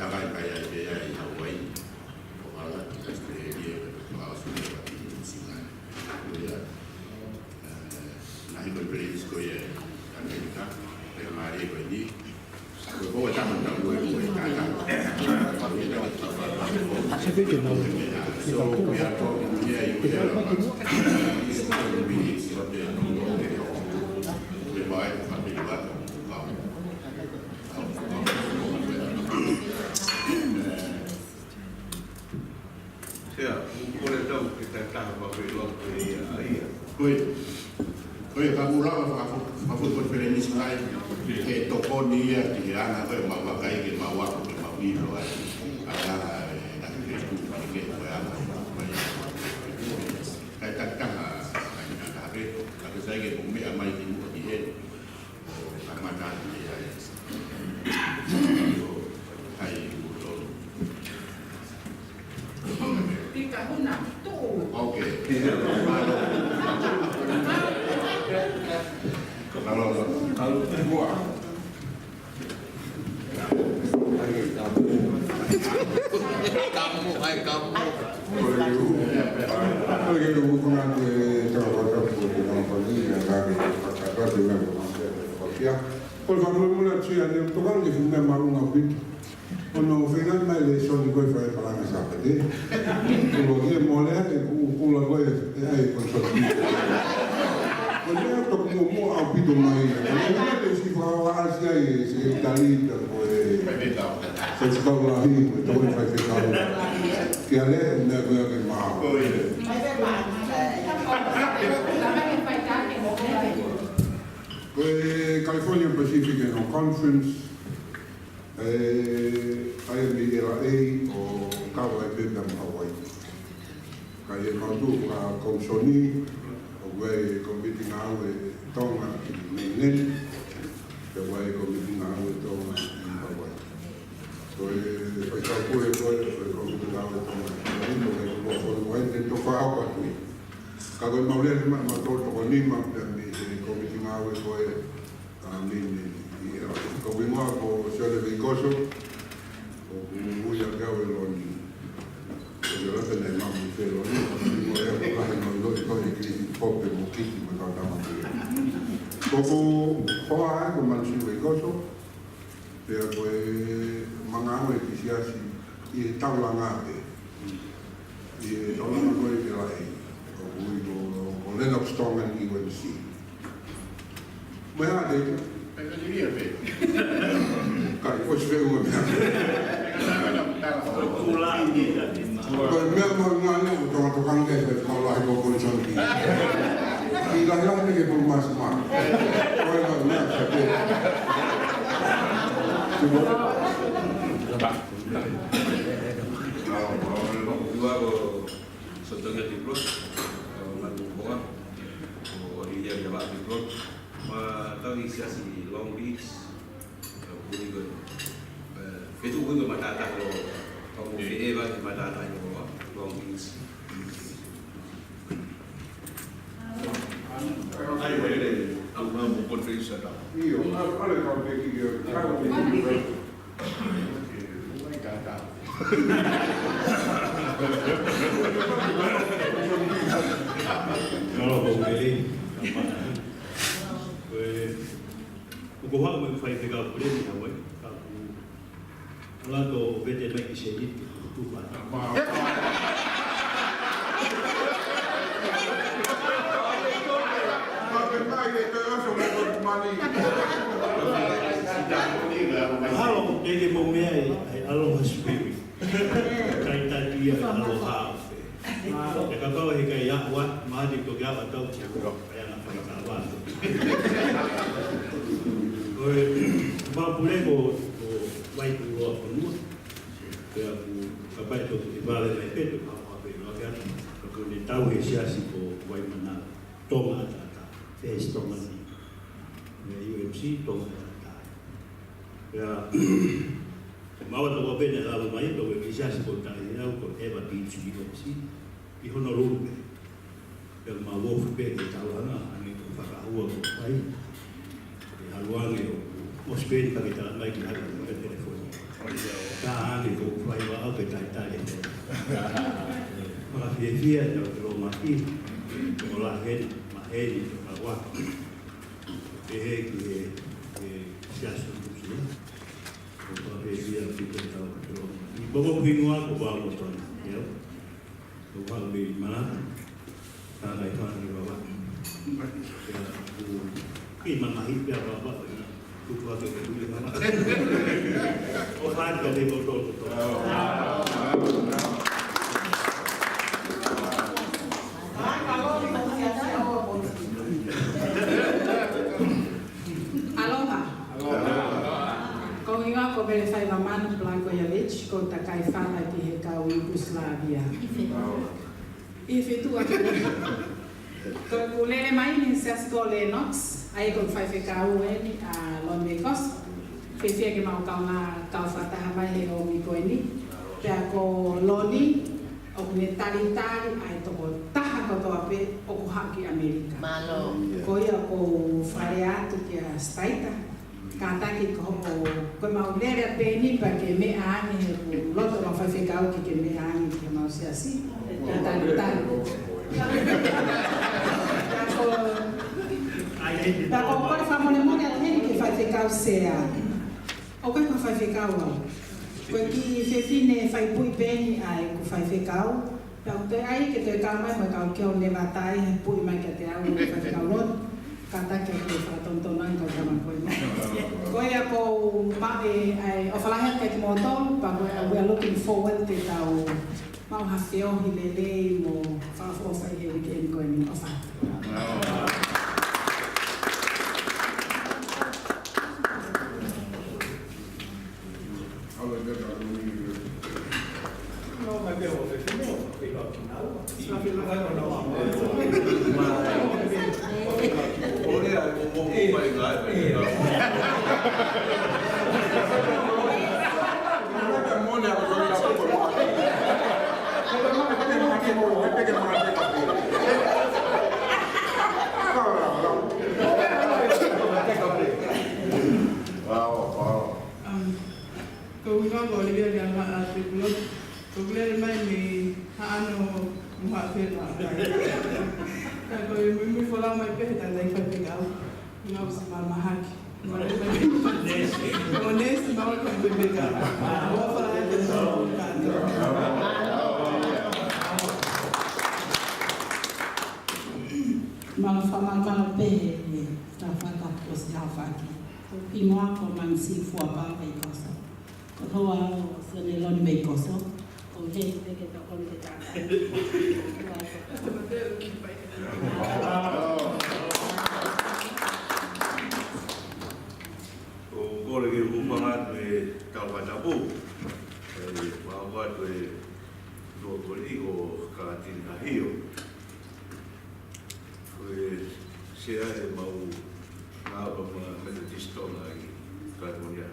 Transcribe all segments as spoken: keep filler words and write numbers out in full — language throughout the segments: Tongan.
Ka ʻi ai pē ʻa e Hawaii, ʻo ʻalu ki ʻAositelēlia, pe ko ʻAositelēlia ki Nuʻusila. Ko ia, eh, naʻe ʻi ai ko e conference ko ia ʻi ʻAmelika, pea mālie ko eni. Ko e tama tau ko e ko e tata. So we are talking here, you have about these twenty minutes, what they are doing. Ia, ʻoku ou kole atu ke tau tau pē loa pē ia, ia. Ko ia, ko ia, ka ʻoku ou lava fakafu-, fakafuʻu konifelenisi mai, ke tokoni ia ki he anga ko ē ʻemau vakai ke mau ako ke mau ʻilo ai. ʻA ia, ʻa e, ʻa e Facebook, ke ko e anga, ko e anga. Kae takitaha, ʻa e, ʻa e, ʻa e, ʻa e, sai ke ko e meʻa mai ki muʻa ki heni. Ko e fakamolemole atu ia, ne u tokanga ki he fuʻu meʻa māʻolunga ʻaupito. ʻO nau feinga mai lēsoni ko ē fai palanga Sāpate. Kuo lava ke mole ake, kuo lava ko ē ʻai ko e soti. Ko e meʻa ʻoku tau muʻomuʻa ʻaupito mai. Ko e meʻa ʻoku siʻi fakaʻaongaʻi ai e sekelitali pe ko e faifekau lahi, ko e tau faifekau. Ke ʻalu e meʻa ko ē ke maʻu. Ko e California Pacific Annual Conference, ʻe, ʻa ia mei L A ʻo kau ai pē mo Hawaii. Ka ʻi he mau tuʻu fakakomisoni, ʻoku ʻi ai e Kōmiti Ngāue Tonga ʻi Mainland, pea ʻoku ʻi ai e Kōmiti Ngāue Tonga ʻi Hawaii. Ko e faikau pule ko ē, ko e Kōmiti Ngāue Tonga ʻi Hawaii, ko e kua fonu ai, te toka au atu ia. Ka ko e mau lele mai, mau toko nima, pea mei he Kōmiti Ngāue ko ē, ʻa Mainland ʻi L A. Ko au hingoa ko Sione Veikoso, ʻoku ui ʻaki au ʻe Loni. Ko e lata nei mamu te Loni, ko e hingoa ia ko e kahi mau loi ko e ki pope mo kiki mo tau tama ki. Ko hoku hoa ko Mansi Veikoso, pea ko e manga au ʻi he siasi ʻi he taulanga pē. ʻI he taulanga ko ē ʻi L A, ʻoku ui ko, ko Lennox Tongan U N C. Mai ha te. Kai, ʻosi feu mo meʻa. Ko e meʻa mo ngā ne o tonga tokanga ke fai kau lahi ko Konisoni. ʻI lahi lahi ne ke pulu masi mā. Ko e meʻa sa te. Ua ko Sotonga Diplo, ʻo Manu Hoa, ʻo Lilia Liava Diplo, ma tau ʻi siasi Long Beach, ʻo Puni ko, ʻe, fetu Puni ko matata ko, ko mo ke eva ke matata ko Long Beach. Ai, wele, au ma mo konfesa ta. Io, a, a le kau ke ki, kau ke ki. Mālō, ko Mele. Ko e, ko ko hau mai fai te kau pule ni Hawaii, ka ku la to vete mai ki se ni, tu pa. Halo, te ke mo mea e, e aloha spirit. Kai tali ia aloha. E kapau he kai awa, mahati toki awa tau te awa. Kai ana fai ka awa. Ko e, ma pule ko, ko Vaikuloa fonua. Pea ku kapai toki te vale mai peto ka awa pe loa ke atu. Ka ko ne tau he siasi ko Vaimana. Tonga tata. First Tongan ni. Me U M C Tonga tata. Pea, Maua toko pene lava mai, toko e siasi ko Taʻilau ko Eva Beach U M C, ʻi Honolulu pē. Pea mau ofi pē ke tau hanga, ane ko fakahua ko pai. Ke halu ange ʻo, ʻo spend ka ke tala mai ki haka ka telefoni. Ka Au ke talitali. Maka fiefia ʻetau tolomaki, ʻo la heni, maheni, ʻo ka ua. Pehē ki he, he siasi ʻo Nuʻusila. ʻO ka fiefia ki he tau tolomaki. Boko pinua ko ba mo tona. Ia. Ko ba mi mana. Ka kai fana ki ba ba. Ia, ku, ki mamahi pea ba ba. Tuku atu ke tui mama. ʻO fai ka te koto koto. Aloha. Ko au ʻi he ʻaho ko Mele Fai Mamanu Blanco Yalich, ko e takai fala ki he kau Yugoslavia. ʻI he feituʻu ʻa Ko ʻeku lele mai ni Siasi ko Lennox, ʻa ia ko e faifekau eni ʻa Lon Meikoso. Fiefia ke mau kaungā kau fakataha mai he ʻaho ko eni. Pea ko Loni, ʻoku ne talitali ʻa e tokotaha kotoa pē ʻoku haʻu ki ʻAmelika. Mālō. Ko ia ʻoku ou fale atu kia Staita. Kātaki ko hoʻo, ko e mau lele pē ni pea ke meʻa ange he ʻoku loto mau faifekau ke ke meʻa ange ki he mau siasi. Ka talitali. Ka ko, ka ko, ko e fakamolemole atu heni ki he faifekau sea. ʻOku ʻikai ko e faifekau au. Ko e kiʻi fefine fai puʻi pē ni ʻa ʻeku faifekau. Pea ʻoku toe ʻai ke toe kau mai mo e kau keo ne vatai he puʻi mai kiate au mo e faifekau Loni. Kātaki ke fakatonutonu ange kau tama ko eni. Ko ia ko ma e, ʻai, ʻofa lahi atu kia kimoutolu, pea ko ia, we are looking forward ke tau maʻu ha feohi lelei mo fakaʻofoʻofa ʻi he weekend ko eni. ʻOfa. Wow, wow. Um, ko e ʻuhinga ko Olivia Lianga ʻa Tukulo. Ko e lele mai mei Haʻano mo Haʻafela. Ka ko e muimui folau mai pē he tangataʻeiki faifekau. Ngā usi mamahaki. Mo nesi mau ka faifekau. Mo fala e te sau. Mau fakamālō pē he tau fata ko si hau faki. Ko Pinoa ko Mansi Fuapau Meikoso. Ko Hoa ʻo Sione Loni Meikoso. Ko he peke ta koni ke ta. ʻOku ou kole ke u hūfanga atu he tau fakatapu. ʻE, mau atu he lua koli ko Kalatini Kahio. Ko e sea ʻemau ngāue mo e Methodist Tonga ʻi California,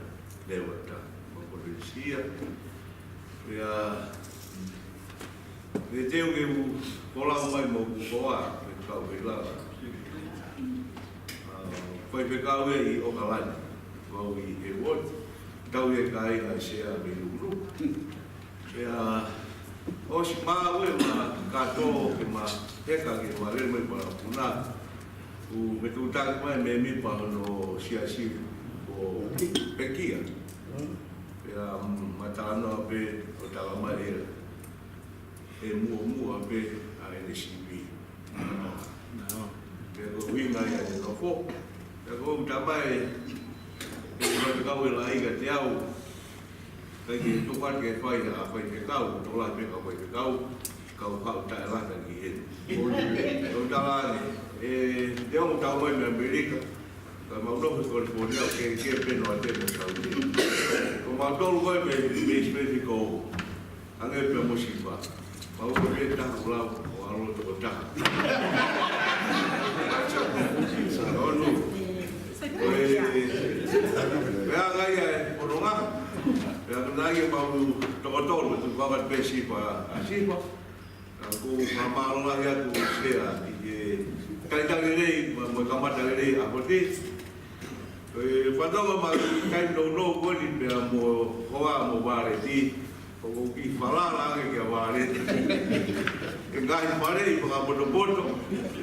Nevada, mo Provincia. Pea, ʻe teu ke u folau mai mo ʻeku hoa, ʻe kau kei lava. ʻA, faifekau ia ʻi ʻOkalani, ʻoku ou ʻi Hayward, tau ia kāinga sea mei Nukunuku. Pea, ʻosi maʻu e ma kātoi ke ma heka ke ma lele mai Palapuna. ʻOku me tūtaki mai mēmipa hono siasi ʻo pekia. Pea, mm, ma talanoa pē ʻo tala mai ʻe, ʻe muʻomuʻa pē ʻa N C P. Pea ko e ʻuhinga ia ʻene nofo. Pea ko e ʻuta mai, ʻe mai kau e laʻi kiate au. Kai ke tuku atu ke fai ha faifekau, tola pē kau faifekau, kau kau taʻelaka ki heni. ʻO tala ange, ʻe, te ongo tau mai mei ʻAmelika, ka mau nofo ʻi California, ke, ke peno a te mo tau te. Ko mau tolu ko e mei, mei Spain ko, ange pē mo sipa. Mau ko e taha kulau, ʻo alo toko taha. ʻOnu. Ko e, pea ngai ai, ʻo nonga. Pea ngai ai mau toko tolu, tu kau kat pē sipa, ʻa sipa. Ka ʻoku ou fakamālō lahi atu sea ʻi he talitali lelei, mo, mo e kamata lelei ʻa Kote. Ko e fanongo mai ki he taimi nounou ko eni pea mo Hoa mo Valeti. ʻOku ou kiʻi falala ange kia Vale. ʻE ngaahi fale ʻi fakapotopoto,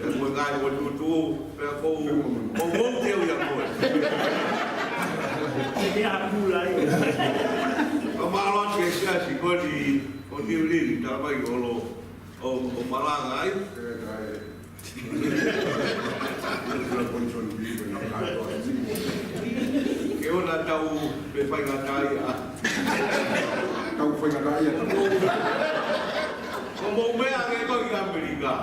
ʻe mo e ngaahi ʻotuʻotu, pea ko u, ko u te u ia koe. Te a pula ai. Ka mālō atu e siasi ko eni ʻo Niu Lili, tala mai ʻolo, ʻo, ʻo malanga ai. Ke ʻoua naʻa tau pē faingataʻaʻia. Tau faingataʻaʻia. Ko mou meʻa ange ko ʻi ʻAmelika.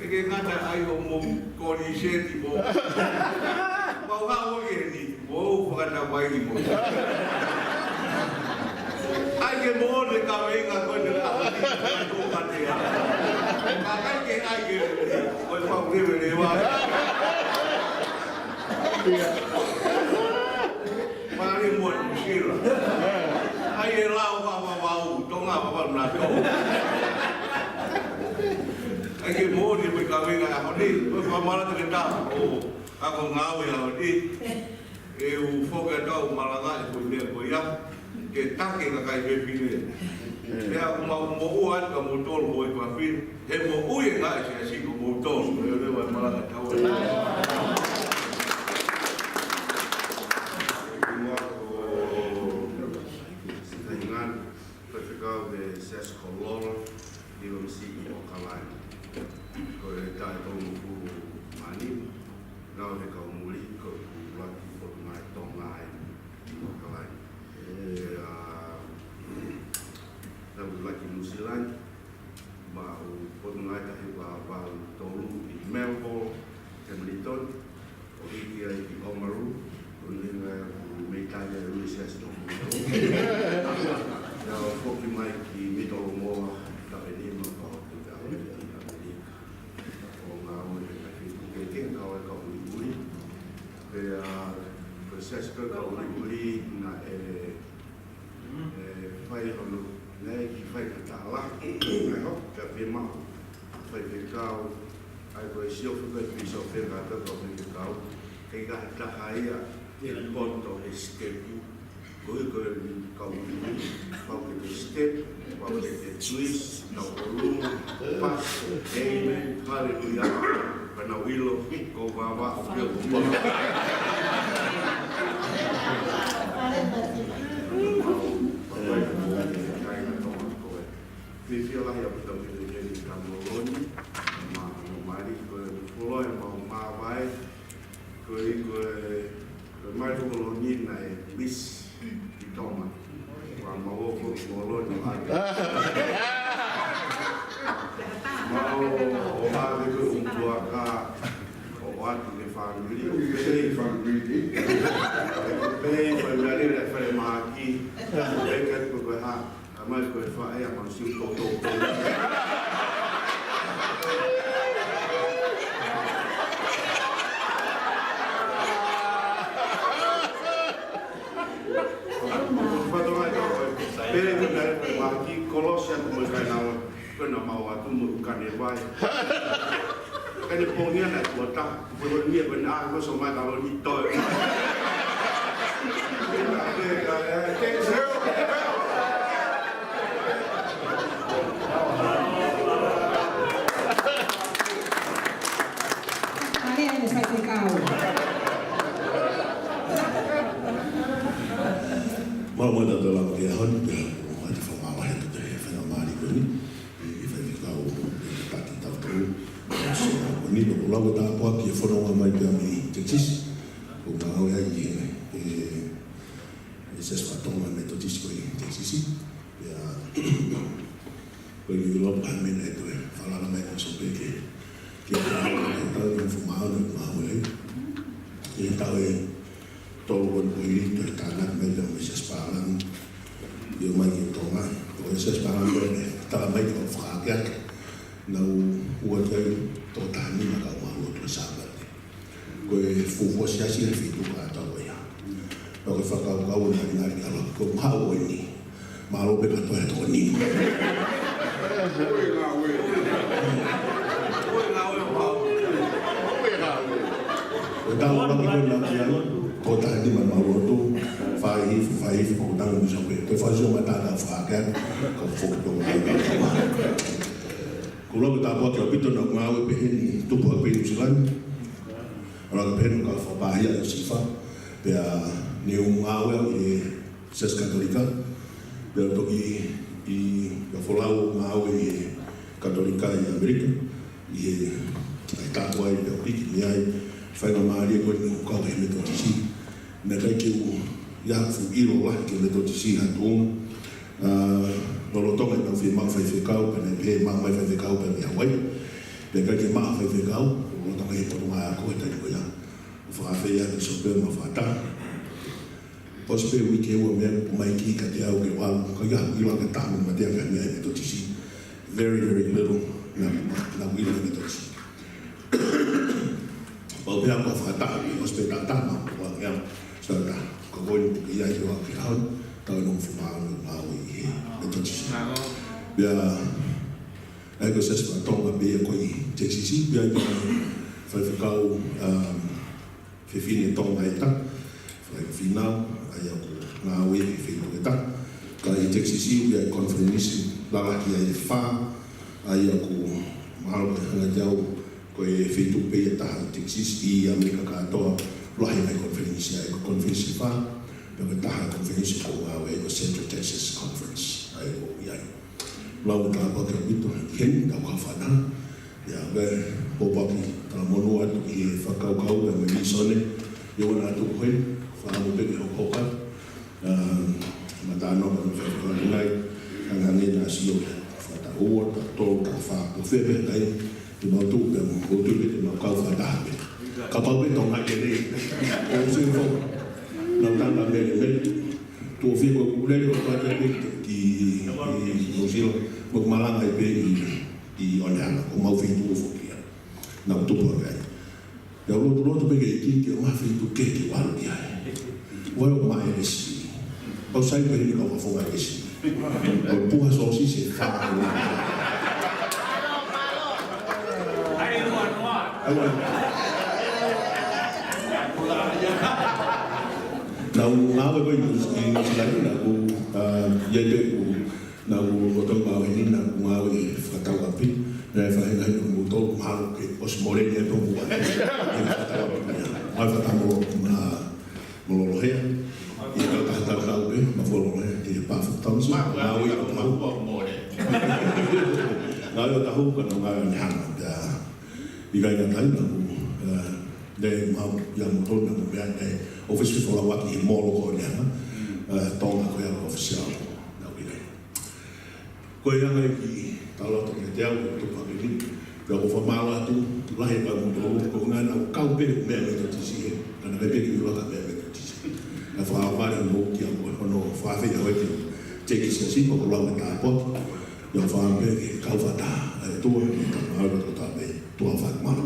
ʻE ke ngata ai ʻo mou koniseti mo. Mau ngāue ʻi heni. Mou fakatamai mo. ʻAi ke moʻoni e kaveinga ko eni ʻa e ʻaho ni, ka tō katea. Ka ʻikai ke ʻai ke, ko e pau leveleva. Mālie mo Nuʻusila. ʻAi e lao Vavavau, Tonga Vavau na tō. ʻAi ke moʻoni mo e kaveinga ʻaho ni, ko e fakamālō atu ki he taha ʻo ako ngāue ʻaho ni. ʻE u foki atu ʻo malanga e foʻi meʻa ko ia, ke taki e kakai fefine. Pea ʻoku mau moʻua atu ka moutolu ʻo e fafine, he moʻui e ngaahi siasi ko moutolu. Leveleva e malanga tau. Ko e faifekau he Siasi ko Lolo, Lilo Misi ʻi ʻAokalani. Ko e taʻu ʻe tolungofulu mā nima, naʻe ʻi he kau muli, ko e ʻuluaki Potungāue Tonga ʻi ʻAokalani. ʻE, ʻa, naʻe ʻuluaki Nuʻusila, maʻu Potungāue taha hiva valu tolu ʻi Melbourne, Hamilton, ʻo hiki ai ki Oamaru, ʻo ne ngāue ʻo mei talia e ʻuluaki siasi ʻo Oamaru. Naʻe foki mai ki Mitolomoa, taʻu ʻe nima ka ʻoku tau ʻi ʻAmelika. ʻO ngāue he kakai fetuʻu kehekehe, kau ai e kau ʻuliʻuli. Pea, ko e siasi ko e kau ʻuliʻuli, naʻe, ʻe fai hono, naʻe kiʻi fai ha tala, naʻe hoko, ka pē maʻu faifekau, ʻa ia ko e siofi ko e pīsope ka ko e faifekau, ʻikai ha taha ia ʻe poto he sitepu, ko e, ko e kau ʻuliʻuli, pau ke te step, pau ke te twist, tau ʻolunga, pas, amen, hallelujah, pea nau ʻilo, ko vava, ʻo pea ʻo poto. Fiefia lahi ʻaupito ke te heni ka Moloni, ma, ma mali, ko e fuoloa ʻemau māvae, ko e, ko e, ko e mali Moloni naʻe miss ʻi Tonga. Pea mau ō ko Moloni ʻo ʻave. Mau ō ʻo ʻave ko e ʻutuʻa ka ʻo ʻoatu ki he fāmili. Ke sei fāmili. Pea fāmili le fale mahaki. Pea ka ko e hā. Ka mai ko e faʻē ʻa mau siu tōtō. Fatongia ʻo e pele ko e pele mahaki kolosi atu mo e kainalotu. Ko ena mau atu mo e ʻū kane vai. Kane pongia na tua ta. Ko e nia ko ena ko so mai ka lo ni toe. Mālō e faifekau. Mālō e tau lava ki he ʻaho ni, pea ʻoku mau fakamālō atu ki he faingamālie ko eni. ʻE, ʻe faifekau, ʻe Pati Tautau. ʻO ni, ʻoku lau e tāpuaki e fononga mai pea mei Texas. ʻOku ngāue ai ʻi he, ʻe, ʻe Siasi Tonga Metotisi ko ē ʻi Texas. Pea, ko e ʻilo pē meʻa ʻe toe falala mai ʻa Sope ke, ke tau ʻi he fuʻu maau ʻoku ngāue ai. ʻI he taʻu ʻe tolu ko eni ʻoku ʻi ai e tānaki mai pea mei Siasi Pālangi. ʻIo mai ki Tonga. Ko e Siasi Pālangi ko ē, tala mai ko e fakaakeake. Naʻa ku ʻoatu ai toko taha nima ka u maʻu ʻo tuʻu Sāpate. Ko e fuofua siasi ʻe fitu ka tau ia. Pea ko e fakakaukau ʻo e ngaahi ngaahi kalo ko e maʻu ʻo eni. Mālō pē ka toe toko nima. Ko e tau ʻuluaki ko ē naʻa ku ʻi ai, ko e taha nima maʻu ʻo tuʻu, Fai hifo, fai hifo, ko e tango misa pē. Ko e fai sio mata ka fakea, ka foki tō mai ka fakea. Ko e lau tāpuaki ʻaupito naʻa ku ngāue pē heni tupu hake pē ʻi New Zealand. Lau pē heni ka fakapāhia ʻa Sifa. Pea ne u ngāue au ʻi he Siasi Katolika. Pea toki ʻi, ʻi he folau ngāue ʻi he Katolika ʻi ʻAmelika. ʻI he, ʻi he tāpuaki pea u hiki mei ai, faingamālie ko eni ʻo kau he Metotisi. Naʻe ʻikai ke u ʻi ai ha fuʻu ʻilo lahi ki he Metotisi ha tuʻunga. Ā, lolotonga ʻenau fiemaʻu faifekau, pea naʻe pehē maʻu mai faifekau pē mei Hawaii. Pea ʻikai ke maʻu faifekau, lolotonga he potungāue ako he taimi ko ia. ʻO fakaafeʻi ʻa e pīsope mo e fakataha. ʻOsi pē uike ua mei ai, ʻomai ki kiate au ke u ʻalu, ka ʻikai ha ʻilo ke tamu ma te aka mei ai Metotisi. Very, very little, naʻa, naʻa ku ʻilo Metotisi. Pau pē au ko e fakataha, ʻosi pē taʻu taha, ua ke au, sata, ka ko eni ʻi ai ke u ʻalu ki he ʻaho ni, taʻu ʻe nongo fuma au ʻi he Metotisi. Pea, ʻa ia ko e siasi faka-Tonga pē ia ko ē ʻi Texas, pea ʻi ai pē faifekau, um, fefine Tonga ʻe taha, fai finau, ʻa ia ʻoku ngāue he feituʻu ʻe taha. Ka ʻi Texas ʻoku ʻi ai e konifelenisi lalahi ʻe fā, ʻa ia ʻoku mahalo ko e hangē ʻe au, ko e feituʻu pē ia ʻe taha ʻi Texas ʻi ʻAmelika kātoa, lahi e konifelenisi ai, ko e konifelenisi ʻe fā, pea ko e taha e konifelenisi ʻoku ou ngāue ai ko e Central Texas Conference, ʻa ia ʻoku ou ʻi ai. Lau tāpuaki ʻaupito, heni, tau kau fana. ʻIa, pea, pōpoaki, talamonū atu ki he fakakaukau, pea mo e vīsone, ʻi heʻeku ʻalu atu ko ē, fakaʻamu pē ke hokohoko atu. Ā, mata noa, pea mo e fakakaukau nai, hangē naʻa sio, fakataha ua, taha tolu, taha fā, ko fē pē, kai, te mau tuʻu pē, mo, ko tuʻu pē, te mau kau fakataha pē. Kapau pē Tonga ke nei, ko e sio fo, nau tanga mele, mele, Tuʻo fiha ko ʻeku lele ʻo fai pē ki, ki, ki Nuʻusila, mo e malanga ai pē ʻi, ʻi Onehunga, ko homau feituʻu foki ia. Naʻa ku tupu ai. Pea u lotu, lotu pē ki he ʻEiki ke ʻomai ha feituʻu kehe ke u ʻalu ki ai. ʻOua ʻe ʻomai ʻElesi. Pau sai pē heni ka u fakafofonga ʻElesi. ʻO puha sōsisi ʻe fā. Ai, ua, ua. Naʻa ku ngāue ko ē ʻi Nuʻusila, naʻa ku, ā, ʻi ai pē ʻeku, naʻa ku ʻoatu maʻu heni, naʻa ku ngāue ʻi he fakatau ʻapi, naʻe fakahinohino kimoutolu, mahalo ke ʻosi mole ni ʻa e pōpua. ʻI he fakatau ʻapi, ʻa e fakatau mo, ā, mo Lolohea, ʻi he kau taha tau kau pē, Mafua Lolohea, ʻi he Bath Township, ngāue ʻi ʻOtahuhu. Ngāue ʻi ʻOtahuhu, ka naʻa ku ngāue ʻi Onehunga, pea ʻikai ngata ai naʻa ku, ā, ne mau, ʻia moutolu naʻa ku meʻa, ne ʻofisi folau ʻaki he molo ko Onehunga, ā, Tonga ko ia ʻofisi au, naʻa ku ʻi ai. Ko e anga e kiʻi tala atu kiate au, ʻo tupu hake ni, pea ʻoku ou fakamālō atu, lahi e kau moutolu, ko e ʻuhinga naʻa ku kau pē ʻo meʻa Metotisi he, ka naʻe ʻikai pē ke u ʻilo au ko e meʻa Metotisi. Naʻe fakavavevave hono ʻomi au, hono fakaafeʻi au ʻe he Siasi, pea ko e lau e tāpuaki, ʻio fakaafeʻi ke kau fakataha, ʻa e ʻOtua, mo e tama au, ʻo tau pē, tuʻa fakamālō.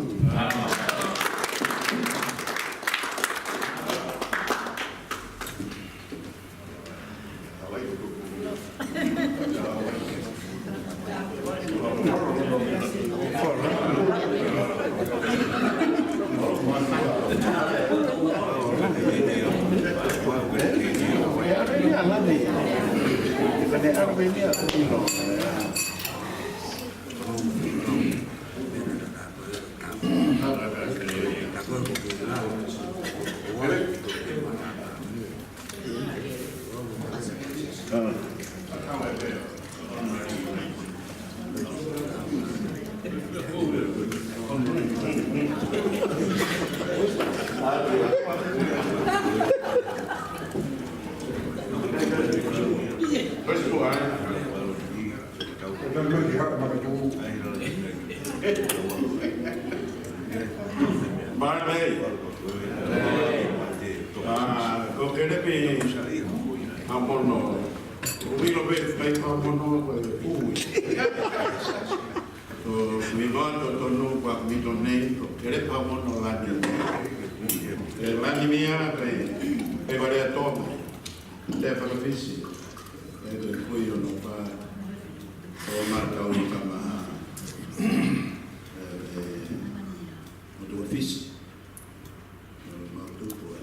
Mālō. Ā, ko Kelepi Haʻamono. ʻOku ʻilo pē ʻe he kau Haʻamono ko e ui. Ko e ui ʻoku totonu ko e middle name, ko Kelepi Haʻamono Lanimia. ʻE Lanimia ko e, ko e Valeatoa. Te Fakafisi. ʻE ko e kui ʻo Nopa. ʻO Matau Tamaha. ʻE, ʻe, ʻo Tuʻafisi. ʻO Matupu, ē.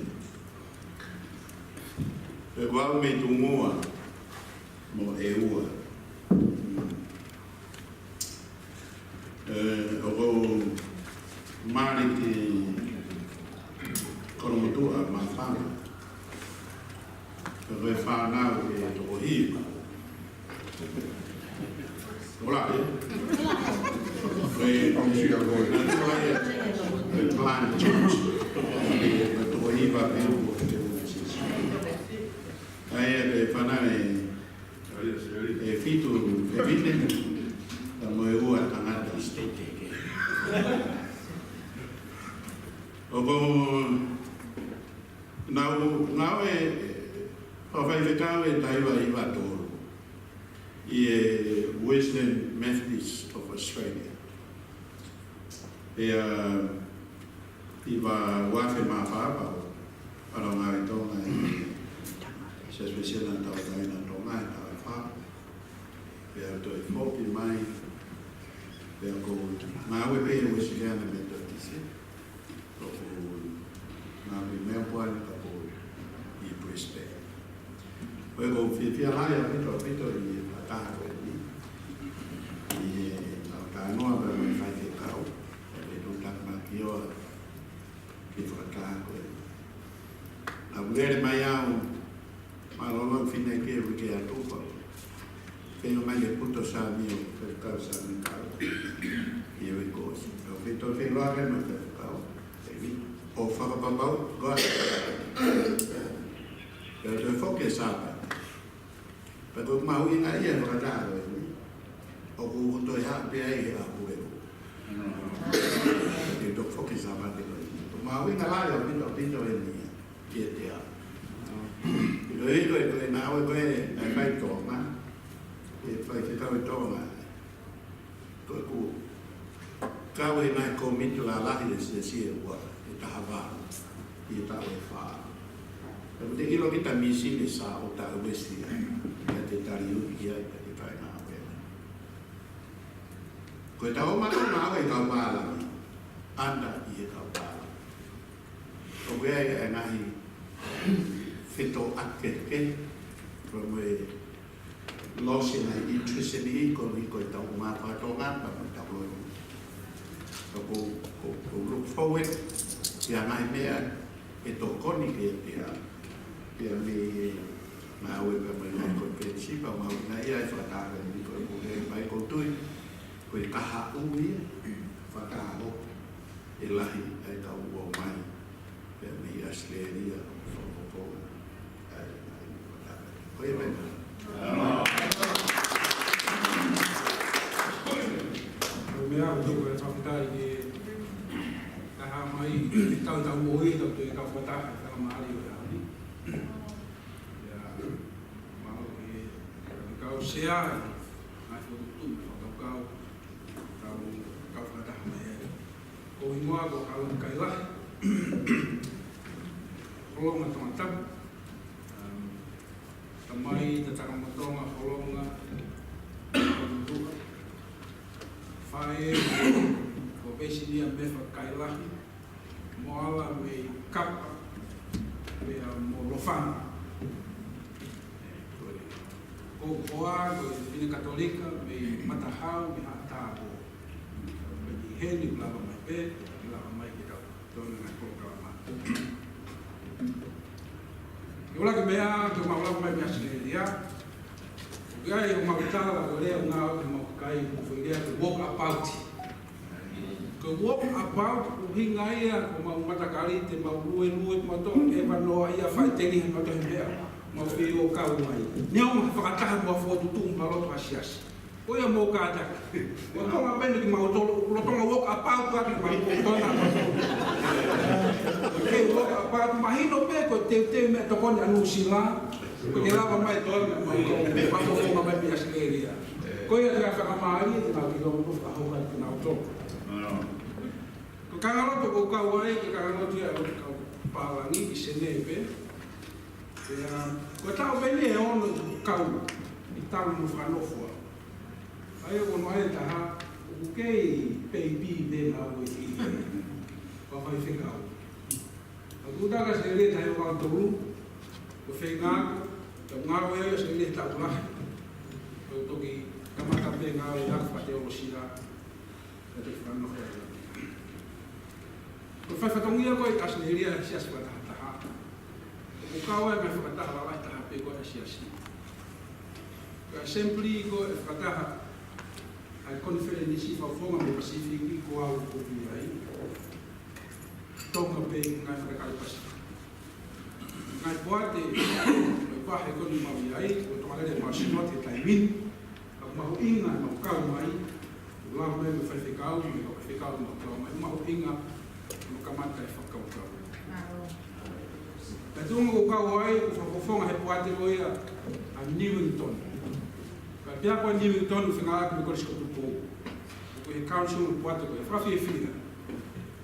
Hiva. Hola, eh? Eh, eh, eh, climate change. Eh, ko e hiva pē ʻoku, ʻoku, ʻoku, ʻa ia ko e fānau ʻe, ʻe fitu, ʻe fitu, ka mo e ua tangata. ʻOku ou ngāue, ngāue fakafaifekau ʻi he taha hiva hiva tolu ʻi he Wesleyan Methodists of Australia. Pea ʻi he ua afe mā fā pea u ʻalu ʻo ngāue ʻi Tonga ʻi he Siasi Uēsiliana Tauʻatāina ʻo Tonga he taʻu ʻe fā. Pea u toe foki mai, pea ʻoku ou ngāue pē ʻi he Uēsiliana Metotisi. ʻOku ou ngāue ʻi Melbourne, pea ʻoku ou ʻi Brisbane. Ko ia ʻoku ou fiefia lahi ʻaupito, ʻaupito ʻi he fakataha ko eni. ʻI heʻetau talanoa pea mo e faifekau, ʻa e tuʻutāmaki ʻo e fakataha ko eni. Naʻa ku lele mai au, mālōlō fineʻeiki ʻi he uike ʻe tuʻu pea u feinga mai ke puto saami ʻo faifekau saami kau ʻi he uike kuo ʻosi. Pea u feinga, toe feinga ke mai faifekau, ʻo fakapapauʻi ko e, pea u toe foki he Sāpate. Pea ko e mahuʻinga ia e fakataha ko eni, ʻoku ou toe haʻu pē ai he ʻaho ʻe ua. Te u toe foki he Sāpate ko eni. Ko e mahuʻinga lahi ʻaupito, ʻaupito eni ia kiate au. ʻIlo, ʻilo, ko e ngāue ko ē naʻe fai ʻi Tonga, ʻe faifekau ʻi Tonga. Ko ʻeku kau he ngaahi kōmiti lalahi ʻo e Siasi ʻe ua, ʻe taha valu, ʻi he taʻu ʻe fā. Pea ʻoku te ʻilo kita mīsini ʻe Sā ʻo taʻu esi ia, ʻa ia te tali uki ai, pea te fai ngāue. Ko ʻetau ō mai ʻo ngāue ʻi he kau pālangi, ʻanda ʻi he kau pālangi. ʻOku ʻi ai e ngaahi fetōʻaki kehekehe, ko e mo e loss ʻi he ngaahi interest ʻi he ko e, ko ʻetau ō mai fakatonga, pea mo ʻetau ō. Ko, ko, ko, ko e look forward ki he ngaahi meʻa ʻe tokoni kiate au. Pea mo e ngāue pea mo e ngaahi konifelenisi pea mo e ngaahi meʻa ʻi he fakataha ko eni ko e pule mai ʻoku ou tui. Ko e kahaʻu ia, fakataha ʻe lahi ʻa e kau ō mai. Pea mei ʻAositelēlia, fakapopongi, ʻa e, ʻa e, ko ia pē. Ko e meʻa ʻoku ou fakafetaʻi ki he taha mai, ʻetau, ʻetau moʻui, ʻetau toe kau fakataha, ʻetau mālie ʻo e ʻaho ni. Pea, mālō ki he, ki he kau sea, ngaahi fokotuʻutuʻu, fakakaukau, kau, kau fakataha mai ai. Ko e hingoa ko Harold Kailahi, Holonga Tongatapu, um, tamai Tatakamotonga Holonga Motuʻa, faʻē ko Pesinia Mefa Kailahi, mo ala mei Kapa, pea mo Lofanga. Ko e hoa ko e fefine Katolika mei Matahau, mei Haʻatāpō. Pea ʻi heni ʻoku lava mai pē, ʻoku lava mai ke tau tonu ngaahi polokalama. Ke ola ke meʻa, ke mau lava mai mei ʻAositelēlia. ʻOku ʻi ai homau tala, ko e lea ʻoku ngāueʻaki ʻe homau kakai, ko e foʻi lea ko e walk about. Ko e walk about, ʻuhinga ia, ko ʻemau matakali, te mau luelue, mau toʻo, ʻe vanoa ia, fai teni, mau toʻo he meʻa, mau fie ō kau mai. Neongo ha fakataha mo ha fokotuʻutuʻu mo ha lotu ha siasi. Ko ia mou kātaki. Ko Tonga pē eni kimautolu, ʻoku lolotonga walk about ʻaki kimautolu. Ke walk about, mahino pē ko e teuteu meʻatokoni ʻa Nuʻusila. Ko e lava mai Tonga, mau kau, mau kau mai mei ʻAositelēlia. Ko ia te u fakamālō, te nau ki loto fakahoha kinautolu. Ko e kāingalotu ʻoku ou kau ai, ko e kāingalotu ia ʻo e kau pālangi ʻi Senē pē. Pea, ko e taʻu pē eni ʻe ono ʻeku kau ʻi he talu mo e fakanofo au. ʻA ia ko hono ʻai ʻe taha, ʻoku kei peipi pē naua ʻi he fakafaifekau. ʻOku ou tau ki ʻAositelēlia taha hiva valu tolu, ko e feinga, tau ngāue ai ʻAositelēlia he taʻu lahi. Tau toki kamata pē ngāue ʻi he fakateolosia, tau toki fakanofo ai. Ko e fai fatongia ko ē ʻi ʻAositelēlia he siasi fakatahataha. ʻOku kau ai mo e fakataha lalahi taha pē ko ē ʻa e siasi. Ko e assembly ko e fakataha ʻa e konifelenisi fakafofonga mei he Pasifiki ko au ʻoku ou ʻi ai. Tonga pē, ngaahi faʻahinga kau Pasifiki. Ngaahi poate, ʻo e vahe ko eni ʻoku mau ʻi ai, ʻoku tokanga lelei ʻemau Synod he taimi ni, ʻoku mahuʻinga ʻemau kau mai, ʻo lava mai mo e faifekau, mo e faifekau, ʻemau kau mai, mahuʻinga, ʻo kamata e fakakaukau. Pea tuʻunga ʻoku ou kau ai, ʻoku fakafofonga he poate ko ia ʻa Newington. Pea pea ko Newington ʻoku fengāueʻaki mo e Kolisi ko Tupou. Ko e council ʻo e poate ko ia, fakafiefia.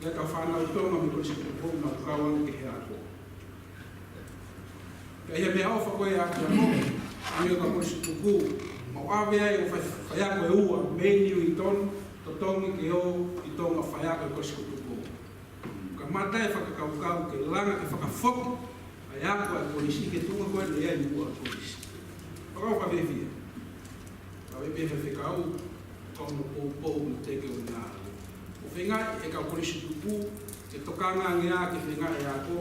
Lea ʻetau fānau Tonga mo e Kolisi ko Tupou, naʻa nau kau ange ki he ako. Pea ʻi he meʻaʻofa ko ia ʻa e ako, ʻa e Kolisi ko Tupou, mau ʻave ai ʻo fai, faiako ʻe ua, mei Newington, totongi ke ō ki Tonga faiako ʻi he Kolisi ko Tupou. Kamata e fakakaukau ke langa ke fakafoki ʻa e ako ʻa e kolisi ki he tuʻunga ko ē naʻe ʻi ai muʻa e kolisi. Fakakaukau fakafiefia. Ka ʻi he pehē faifekau, kau no poupou no teke o na. ʻO feinga e kau Kolisi Tupou ke tokanga ange ā ke feinga e ako,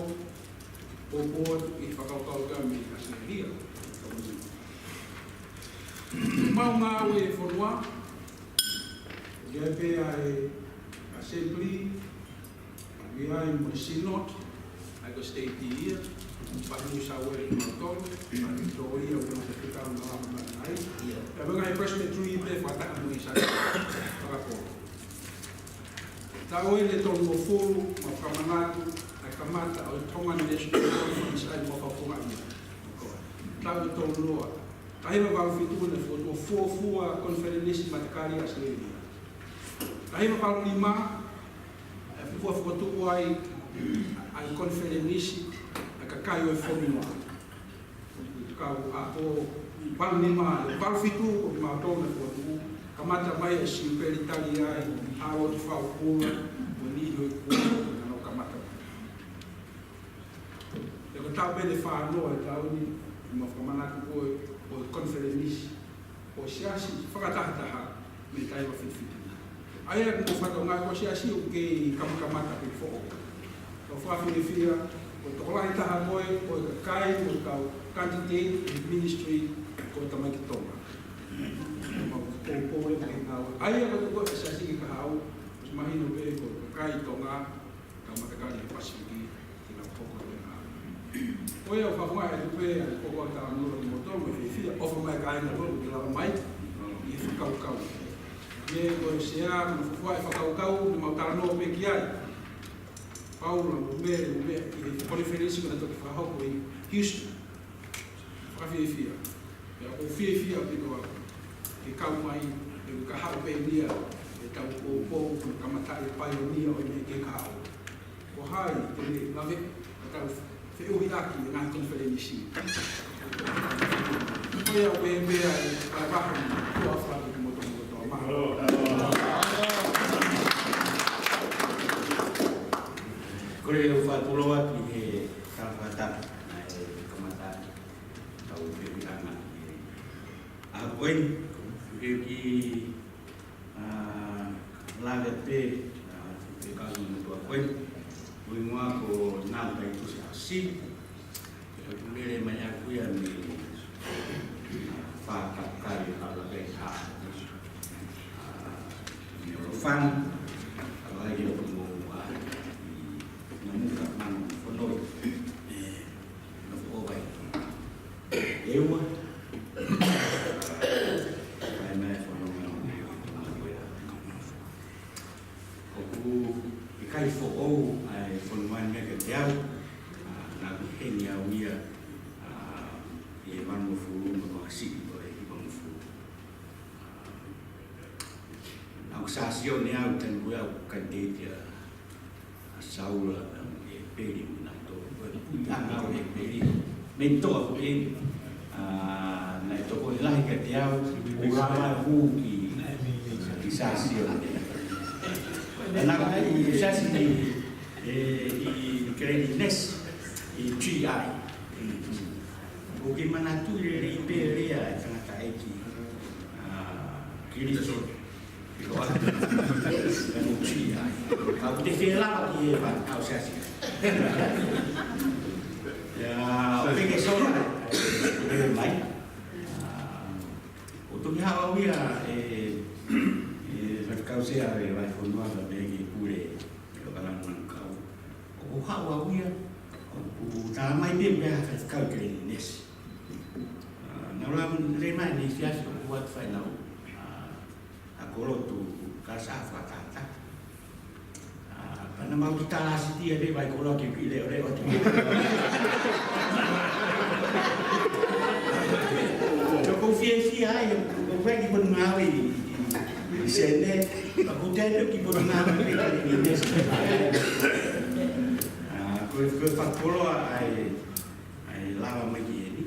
poupou atu ʻi he fakakaukau ka mei ʻAositelēlia. Mau ngāue fonua, ʻi ai pē ʻa e assembly, ʻi ai mo e Synod, ʻa ia ko e state ia, pea New South Wales mo Victoria, pea Victoria, ʻoku ʻi ai e fekau na lama mai ai. Pea mo e ngaahi Presbytery pē fakataha mo e Sunday, fakapō. Taʻu eni ʻe tolungofulu, mau fakamanatu ʻa e kamata ʻo e Tonga National Conference ʻa ia ʻoku mau fakafofongaʻi. Taʻu ʻe tolunoa, taha hiva valu fitu naʻe fokotuʻu fuofua konifelenisi matakali ʻAositelēlia. Taha hiva valu nima, ʻe fuofua fokotuʻu ai ʻa e konifelenisi ʻa e kakai ʻo e fonua. Kau ako valu nima, valu fitu ko kimautolu naʻe fokotuʻu, kamata mai ʻa Siupeli Taliai, Harold Faukua, mo Niʻihi ʻo e Kua, naʻa nau kamata mai. Pea ko e taʻu pē ʻe fānoa ʻi he taʻu ni, ʻoku mau fakamanatu ko e, ko e konifelenisi ʻo e siasi fakatahataha mei he taʻu ʻe fitu fitu. ʻA ia ʻoku mau fakaʻaongaʻi ko e siasi ʻoku kei kamakamata pē foʻou. Kau fakafiefia, ko e tokolahi taha ko ē, ko e kakai, ko e kau candidate ʻi he ministry, ko e tamaiki Tonga. Mau poupou e ke ngāue. ʻA ia ko e tokolahi e siasi ki he kahaʻu, ʻosi mahino pē ko e kakai Tonga, kau matakali he Pasifiki, ke nau hoko atu e ngāue. Ko ia ʻoku fakafofongaʻi atu pē, ʻa e koko ʻa e talanoa mo e tō, mo e fiefia, ʻofa mai kāinga Tonga, ke lava mai, ʻi he fakakaukau. ʻA ia ko e sea, ko e fakafofongaʻi e fakakaukau, naʻa mau talanoa pē ki ai. Paula mo Mele mo Mele, ʻi he konifelenisi ko ē naʻe toki fakahoko ʻi Houston. Fakafiefia. Pea ʻoku ou fiefia ʻaupito au ke kau mai, he ʻoku ou kahaʻu pē ia, ʻetau poupou, ko e kamataʻi e paionia ʻo e meʻa ke kahaʻu. Ko hai te ne lave, ʻetau feʻuhiʻaki e ngaahi konifelenisi. Ko ia ʻoku ou pehē ai, ka vaha ni, ko e ʻofa atu ki he motu motu ʻa māmani. Ko ia ʻoku ou fakatulou atu ʻi he tala fakatapu, naʻe kamata ʻetau feʻuhiʻanga ʻi he ʻaho ko eni, ʻoku ou kiʻi, ʻa, lave pē, ʻa, ʻi he kau motuʻa ko eni, ko e hingoa ko Nau Taitusi ʻAsi, ʻoku lele mai ʻaku ia mei, ʻa, Fakakali ʻAlapeka, ʻa, mei ʻOlofana, ʻa, ʻa, ʻi ʻOtu mo, ʻa, ʻi Namuka, Manu, Fonoi, ʻe, Nofo ʻo Vai. ʻEua. Mai mai fono mai. ʻOku ʻikai foʻou ʻa e fonua ni kiate au. ʻA, naʻa ku heni au ia, ʻa, ʻi he valungofulu mo e siʻi ʻo e hivangofulu. ʻA, naʻa ku Siasi ʻo ne au tanu au kai teitia. ʻA Saula, ʻa, ʻEpeli, mo nautolu. Ko e puleʻanga ʻo ʻEpeli. Menitoa ko eni. ʻA, naʻe tokoni lahi kiate au, ʻo lava ʻo hū ki, ki Siasi ʻo ne. Naʻa ku Siasi ni, ʻe, ʻi Kelenisi, ʻi G I. ʻOku ou manatuʻi lelei pē lea ʻa e tangataʻeiki, ʻa, Kilisi. Ka u te fie lava ki he fā, ʻa Siasi. ʻIo, ʻo peke sola, ʻe mai. Haʻu au ia ʻe, ʻe Faifekau Sea ʻo e Vahefonua pea pehē ki he Pule ʻo e ʻOkalani Manukau. ʻOku haʻu au ia, ʻoku talamai pē ʻe ha faifekau ke ne nesi. ʻA, naʻa ku lea mai ʻi he efiafi ʻo ʻoatu fānau, ʻa, ʻa e koloa ʻo e kalasi fakatahataha. ʻA, pea naʻa mau ki talasitia te vai koloa ke pile ore o te. Ko e fiefia ai, ko e fai ki Potungāue ʻi, ʻi, ʻi Senē, pea ko e tau ki Potungāue ʻi, ʻi, ʻi Senē. ʻA, ko e, ko e fakakoloa ʻa e, ʻa e lava mai ki heni.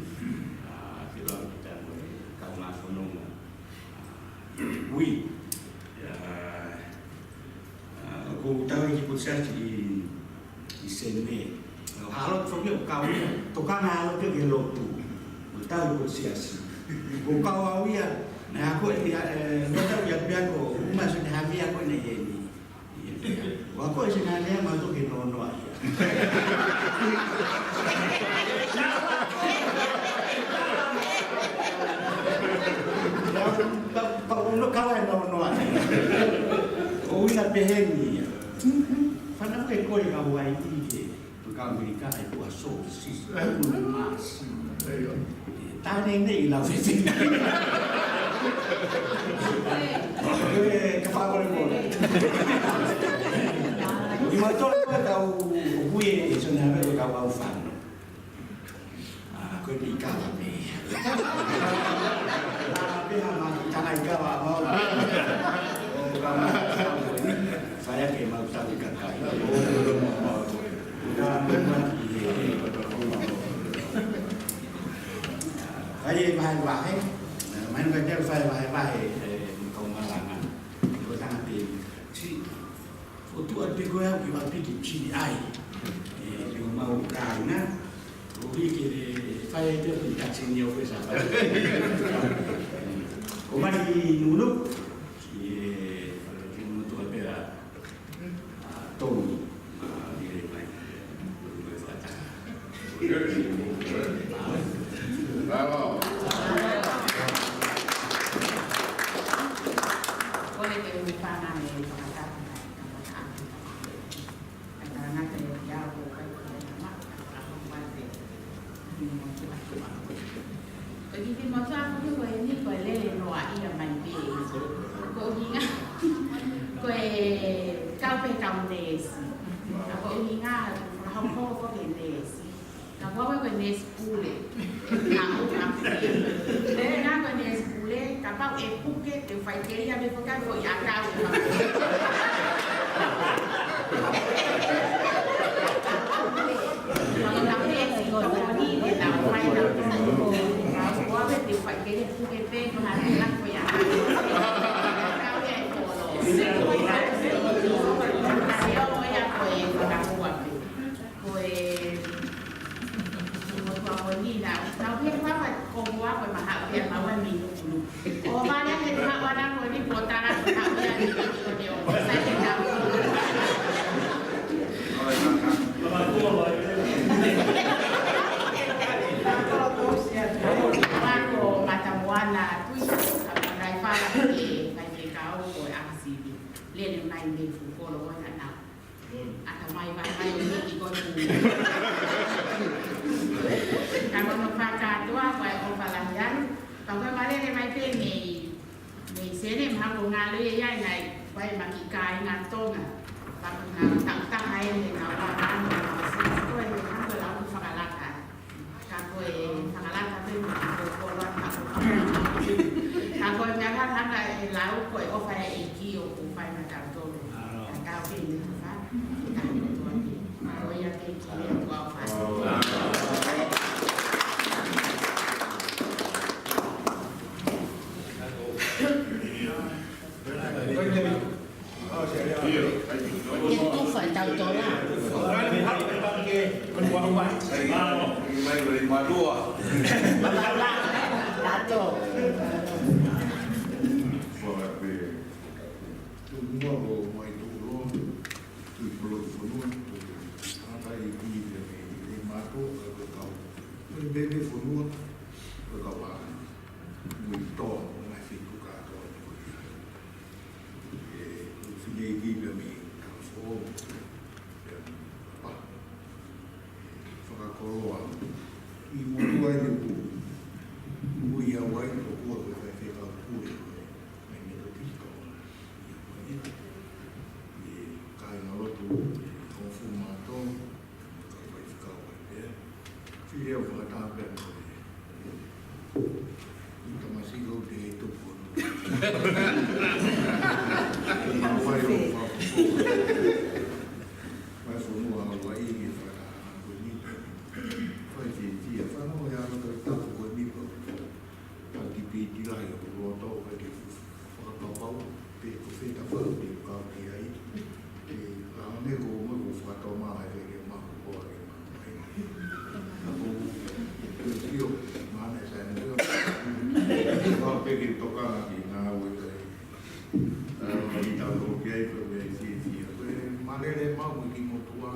ʻA, ke lava ki tano e kau ngā fononga. ʻA, ui. ʻA, ʻa, ʻoku ou tau ki Potungāue ʻi, ʻi Senē. ʻO halo te fo ke ʻo kau ia, tokanga ʻalu pē ki he lotu. ʻO tau ki Potungāue. ʻO kau au ia, naʻe ako ʻe ia, ʻe, naʻe tau ia pea ko, uma se ne havia ko ne heni. ʻO ako ʻe se nane ma toke nonoa ia. Pea, pea, pea ʻoku ou kau ai nonoa ia. ʻO ina pehē ni ia. Fana ke koi ka wai i ke. Ko e kau Amerika ʻa e kua sōsisi, ʻa e kua masi. Tāne nei lau fefine. Ko e ka fakamolemole. ʻI mautolu ko e kau hui ʻe Sone Hame ko e kau au fano. ʻA, ko e pē ʻi kava pē. ʻA, pē ha ma tana ʻi kava mau. ʻO ka ma. Fai ake mau tau ʻi kakai. Ka mau ma ki he, he. Fai e vahevahe. Mai ka te fai vahevahe, ʻe, kau malanga. Ko tana pē. Si, ʻo tuʻa te koe au ki wa piki ki ai. ʻE, ʻe mau kāinga. ʻO hiki e fai e te ki taxi ni o pesa. ʻO mai ki Nunu. ʻE, ki Nunu tuʻa pē ʻa, ʻa Tony. ʻA, ʻe mai. Ko e fata. Bravo. Ko e te u pānga me fakatapu mai. Ko e kiʻi motuʻa ko eni ko e lele noaʻia mai pē. Ko e ʻuhinga, ko e kau pē kau neesi. Ka ko e ʻuhinga, ka hoko ko ke neesi. Ka ko e ko e neesi pule. Ka ʻuhinga ko e neesi pule, kapau ʻe puke, te u fai kelia mei he foʻi ʻakau. Ko e, ko e motuʻa ko eni naʻa, naʻa ku pehē ko e mahaʻu pē ʻa maua mei Nukunu. ʻO vale he mahaʻu ʻana ko eni ko tala ko haʻu ia ni ko ni o. Sai ke tau. Ko Matamoana Tui, ʻa Naifa, ʻe, mai ke kau ko e ʻakasivi. Lele mai mei Fukolo ko e naʻa. ʻAtamai vai vai o hiki ko tu. Ka ko hono fakakātoa ko e ʻofa lahi atu. Ka ko e malele mai pē mei, mei Senē, mahalo ko e ngalo ia ia nai, vai ma ki kāinga Tonga. Ka ko e ngalo tautaha ʻe ne ngalo ʻa ngalo ʻa Senē ko e ngalo lau fakalaka. Ka ko e fakalaka pē mo e koloa ka ko e. Ka ko e meʻa ka hanga ʻe lau ko e ʻofa ʻa e ʻEiki ʻoku fai maʻatautolu. Ka tau pē ni ka fa, ka ko e toa pē. Ka ko ia pē ki he ʻOtua ʻofa. Ke tufa e tau tola. Mamaula, tato. Tuʻunga o mai tuʻuloa, tui polo ki fonua, ʻatai ki te me i mato, ka ko kau. Ko e bebe fonua, ko kau a. Mui tō, ngai fiku. Mau fai ʻo fakafofonga mai fonua Hauaiʻi ke fakataha ko eni. Fai fiefia, fanongo ʻi he ʻaho ko e tapu ko eni ko e taki piti lahi ʻo loto ʻo ke fakapapau pe ko fē ka fau te u kau ki ai. Ke ʻaho ni ko mo ko fakatoma ai ke ke mahu ko ke mahu ai. Ko ke sio, mana sa ni sio. Kau pe ke tokanga ki he ngāue ko ē. ʻA, ʻi tau lō ki ai ko e meʻa fiefia. Ko e malele mau mo e kiʻi motuʻa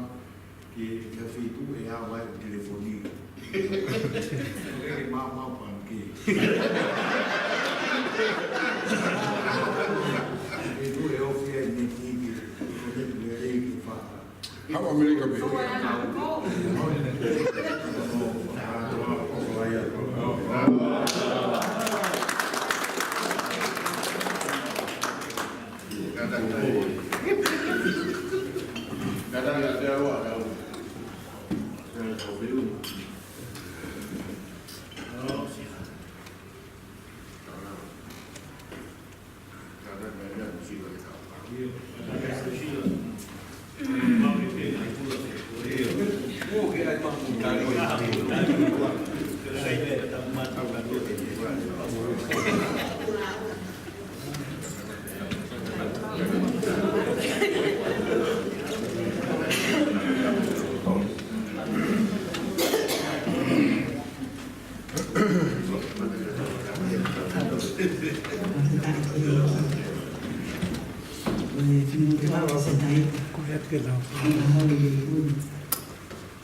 ke, ke fitu e ʻa vai telefoni. Ke, ke mau, mau pan ke. Fitu e ofi ai ne ki ke, ko ne tu e rei ke fa. Hau ʻAmelika pē.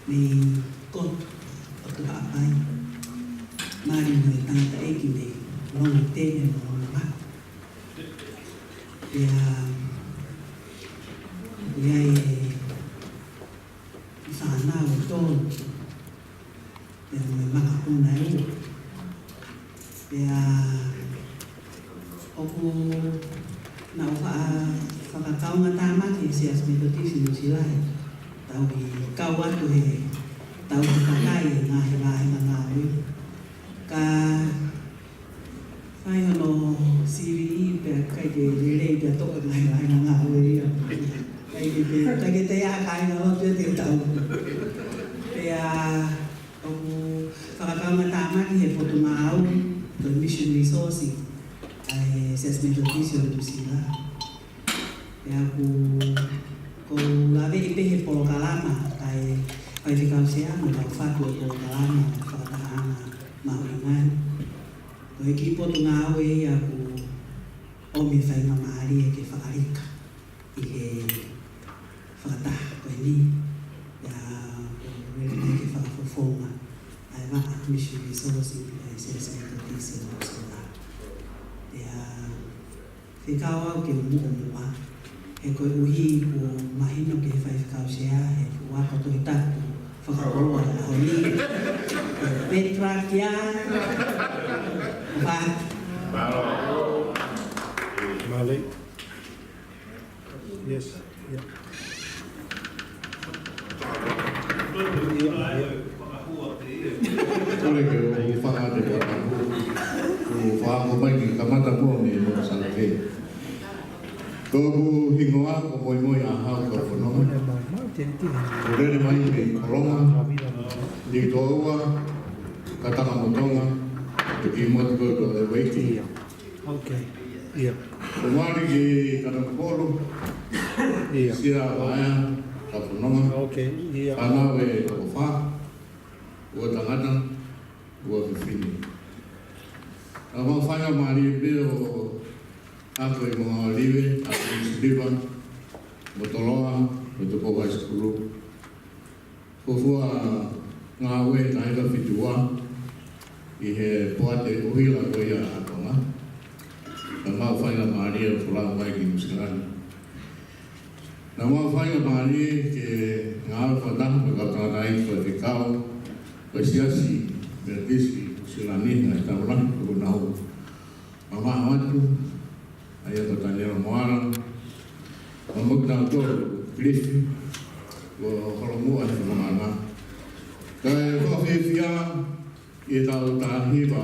Mei Kotu, ʻOtu Haʻapai. Mali mo e tangataʻeiki mei Longitene mo Longomaka. Pea, pea ʻi ai e fānau ʻe tolu. Pea mo e makapuna ʻe ua. Pea ʻoku nau fa-, fakakaungātāmaki he Siasi Metotisi Nuʻusila he tauhi kau atu he tauhi kakai e ngaahi vāhenga ngāue. Ka fai hono sivi pea ʻikai ke lelei pea toʻo e ngaahi vāhenga ngāue ia. ʻIkai ke te, ʻikai ke te ʻā kāinga lotu ia te tau. Pea ʻoku fakakaungātāmaki he potungāue, ko e Mission Resource, ʻa e Siasi Metotisi ʻo Nuʻusila. Pea ʻoku, ʻoku ou laveʻi pē he polokalama, ʻa e Faifekau Sea, mo ʻetau fatu e polokalama, fakatahaʻanga mahuʻinga ni. Ko e kiʻi potungāue ia ʻoku ʻomi e faingamālie ke fakalika ʻi he fakataha ko eni, pea ʻoku ou lele mai ke fakafofonga ʻa e vaʻa Mission Resource ʻi he Siasi Metotisi ʻo Nuʻusila. Pea fekau au ke u muʻomuʻa, he koeʻuhi kuo mahino ki he Faifekau Sea, he fuʻu ako Tohi Tapu fakakoloa ʻo e ʻaho ni. Petra kia. Vatu. Mālō. Yes. Yeah. Yeah, yeah. Kole ke u fakaʻate ʻa e fakatapu. Ko e fakaʻamu mai ke kamata pē mei he motu Salafē. Ko hoku hingoa ko Moimoi ʻAhau Kaufononga. Ko e lele mai mei Kolonga, Litoua, Katanga mo Tonga, toki motu ko e Leveki. Okay. Yeah. Ko e mali ki Kanokupolu. Yeah. Sia Vaea Kaufononga. Okay. Yeah. Fānau ʻe toko fā, ua tangata, ua fefine. Naʻa mau faingamālie pē ʻo ako ʻi Moʻunga Olive, ako ʻi Siliva, Motoloa, mo Tupou High School. Fuofua ngāue taʻu ʻe fitu ua ʻi he poate ʻuhila ko ia ʻa Tonga. Naʻa mau faingamālie ʻo folau mai ki Nuʻusila ni. Naʻa mau faingamālie ke ngāue fakataha mo e kau tangataʻeiki faifekau ʻo e Siasi Metotisi Nuʻusila ni, ngaahi taulahi kuo nau mamaʻo atu, ʻa ia ko Taniela Moala, mo kinautolu Cliff, ʻo holomuʻa he fononga. Kae fakafiefia ʻi heʻetau taha hiva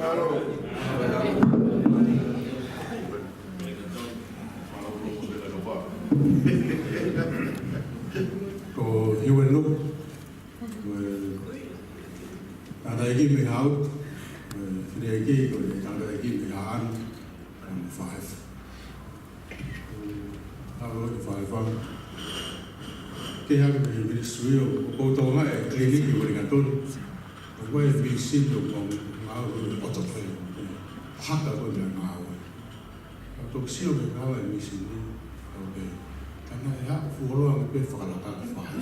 Mālō. Ko Hiuenu, ko e tangataʻeiki mei Haʻa Utu, ko e fineʻeiki ko e tangataʻeiki mei Haʻa Anu, um, five. Haʻu ʻo fai fanga. Ke hake mei he ministry ʻo, ʻo koutou ngāue he clinic ʻi Wellington. ʻOku ʻi ai e misini ʻoku mau ngāue ʻo ʻoto pē. Haka ko e meʻangāue. Ka toki sio ki he ngāue e misini ni. ʻOku pehē. Ka naʻe haʻu fuoloa ange pē fakalaka fai.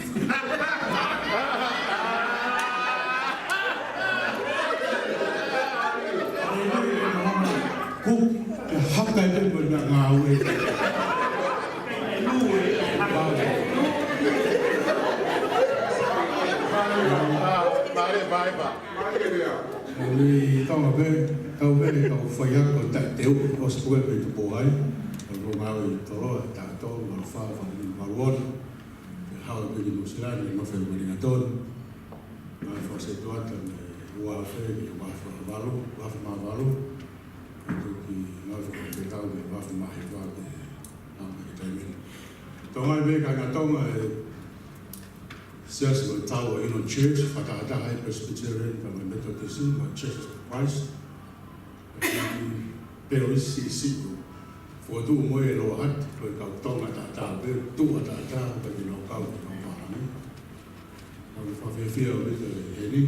Kuo ke haka e pē ko e meʻangāue. Vale, vale, vale. Ni tau pē, tau pē, tau faiako taʻeteu, ʻosi pē pē Tupou High, tau ngāue ʻi Toloa, taʻu tolu, valu fā, valu ono, ke haʻu pē ki Nuʻu Sila, ni nofo ʻi Wellington. Ngāue fakasetuata mei he ua afe ki he ua afe valu, ua afe mā valu. Ko e toki ngāue fakafaifekau mei he ua afe mā hiva ki he ʻaho ni ki he taimi ni. Tau ngāue pē kāinga Tonga he siasi ʻo e Tower Union Church, fakatahataha ai Presbyterian, pea mo e Methodist, mo e Church of Christ. Pea ʻosi siʻisiʻi ʻo fokotuʻu mo e Lower Hutt, ko e kau Tonga taʻataʻa pē, tuʻa taʻataʻa, pea ke nau kau ki he kau pālangi. ʻOku ou fakafiefia ʻaupito ʻi heni,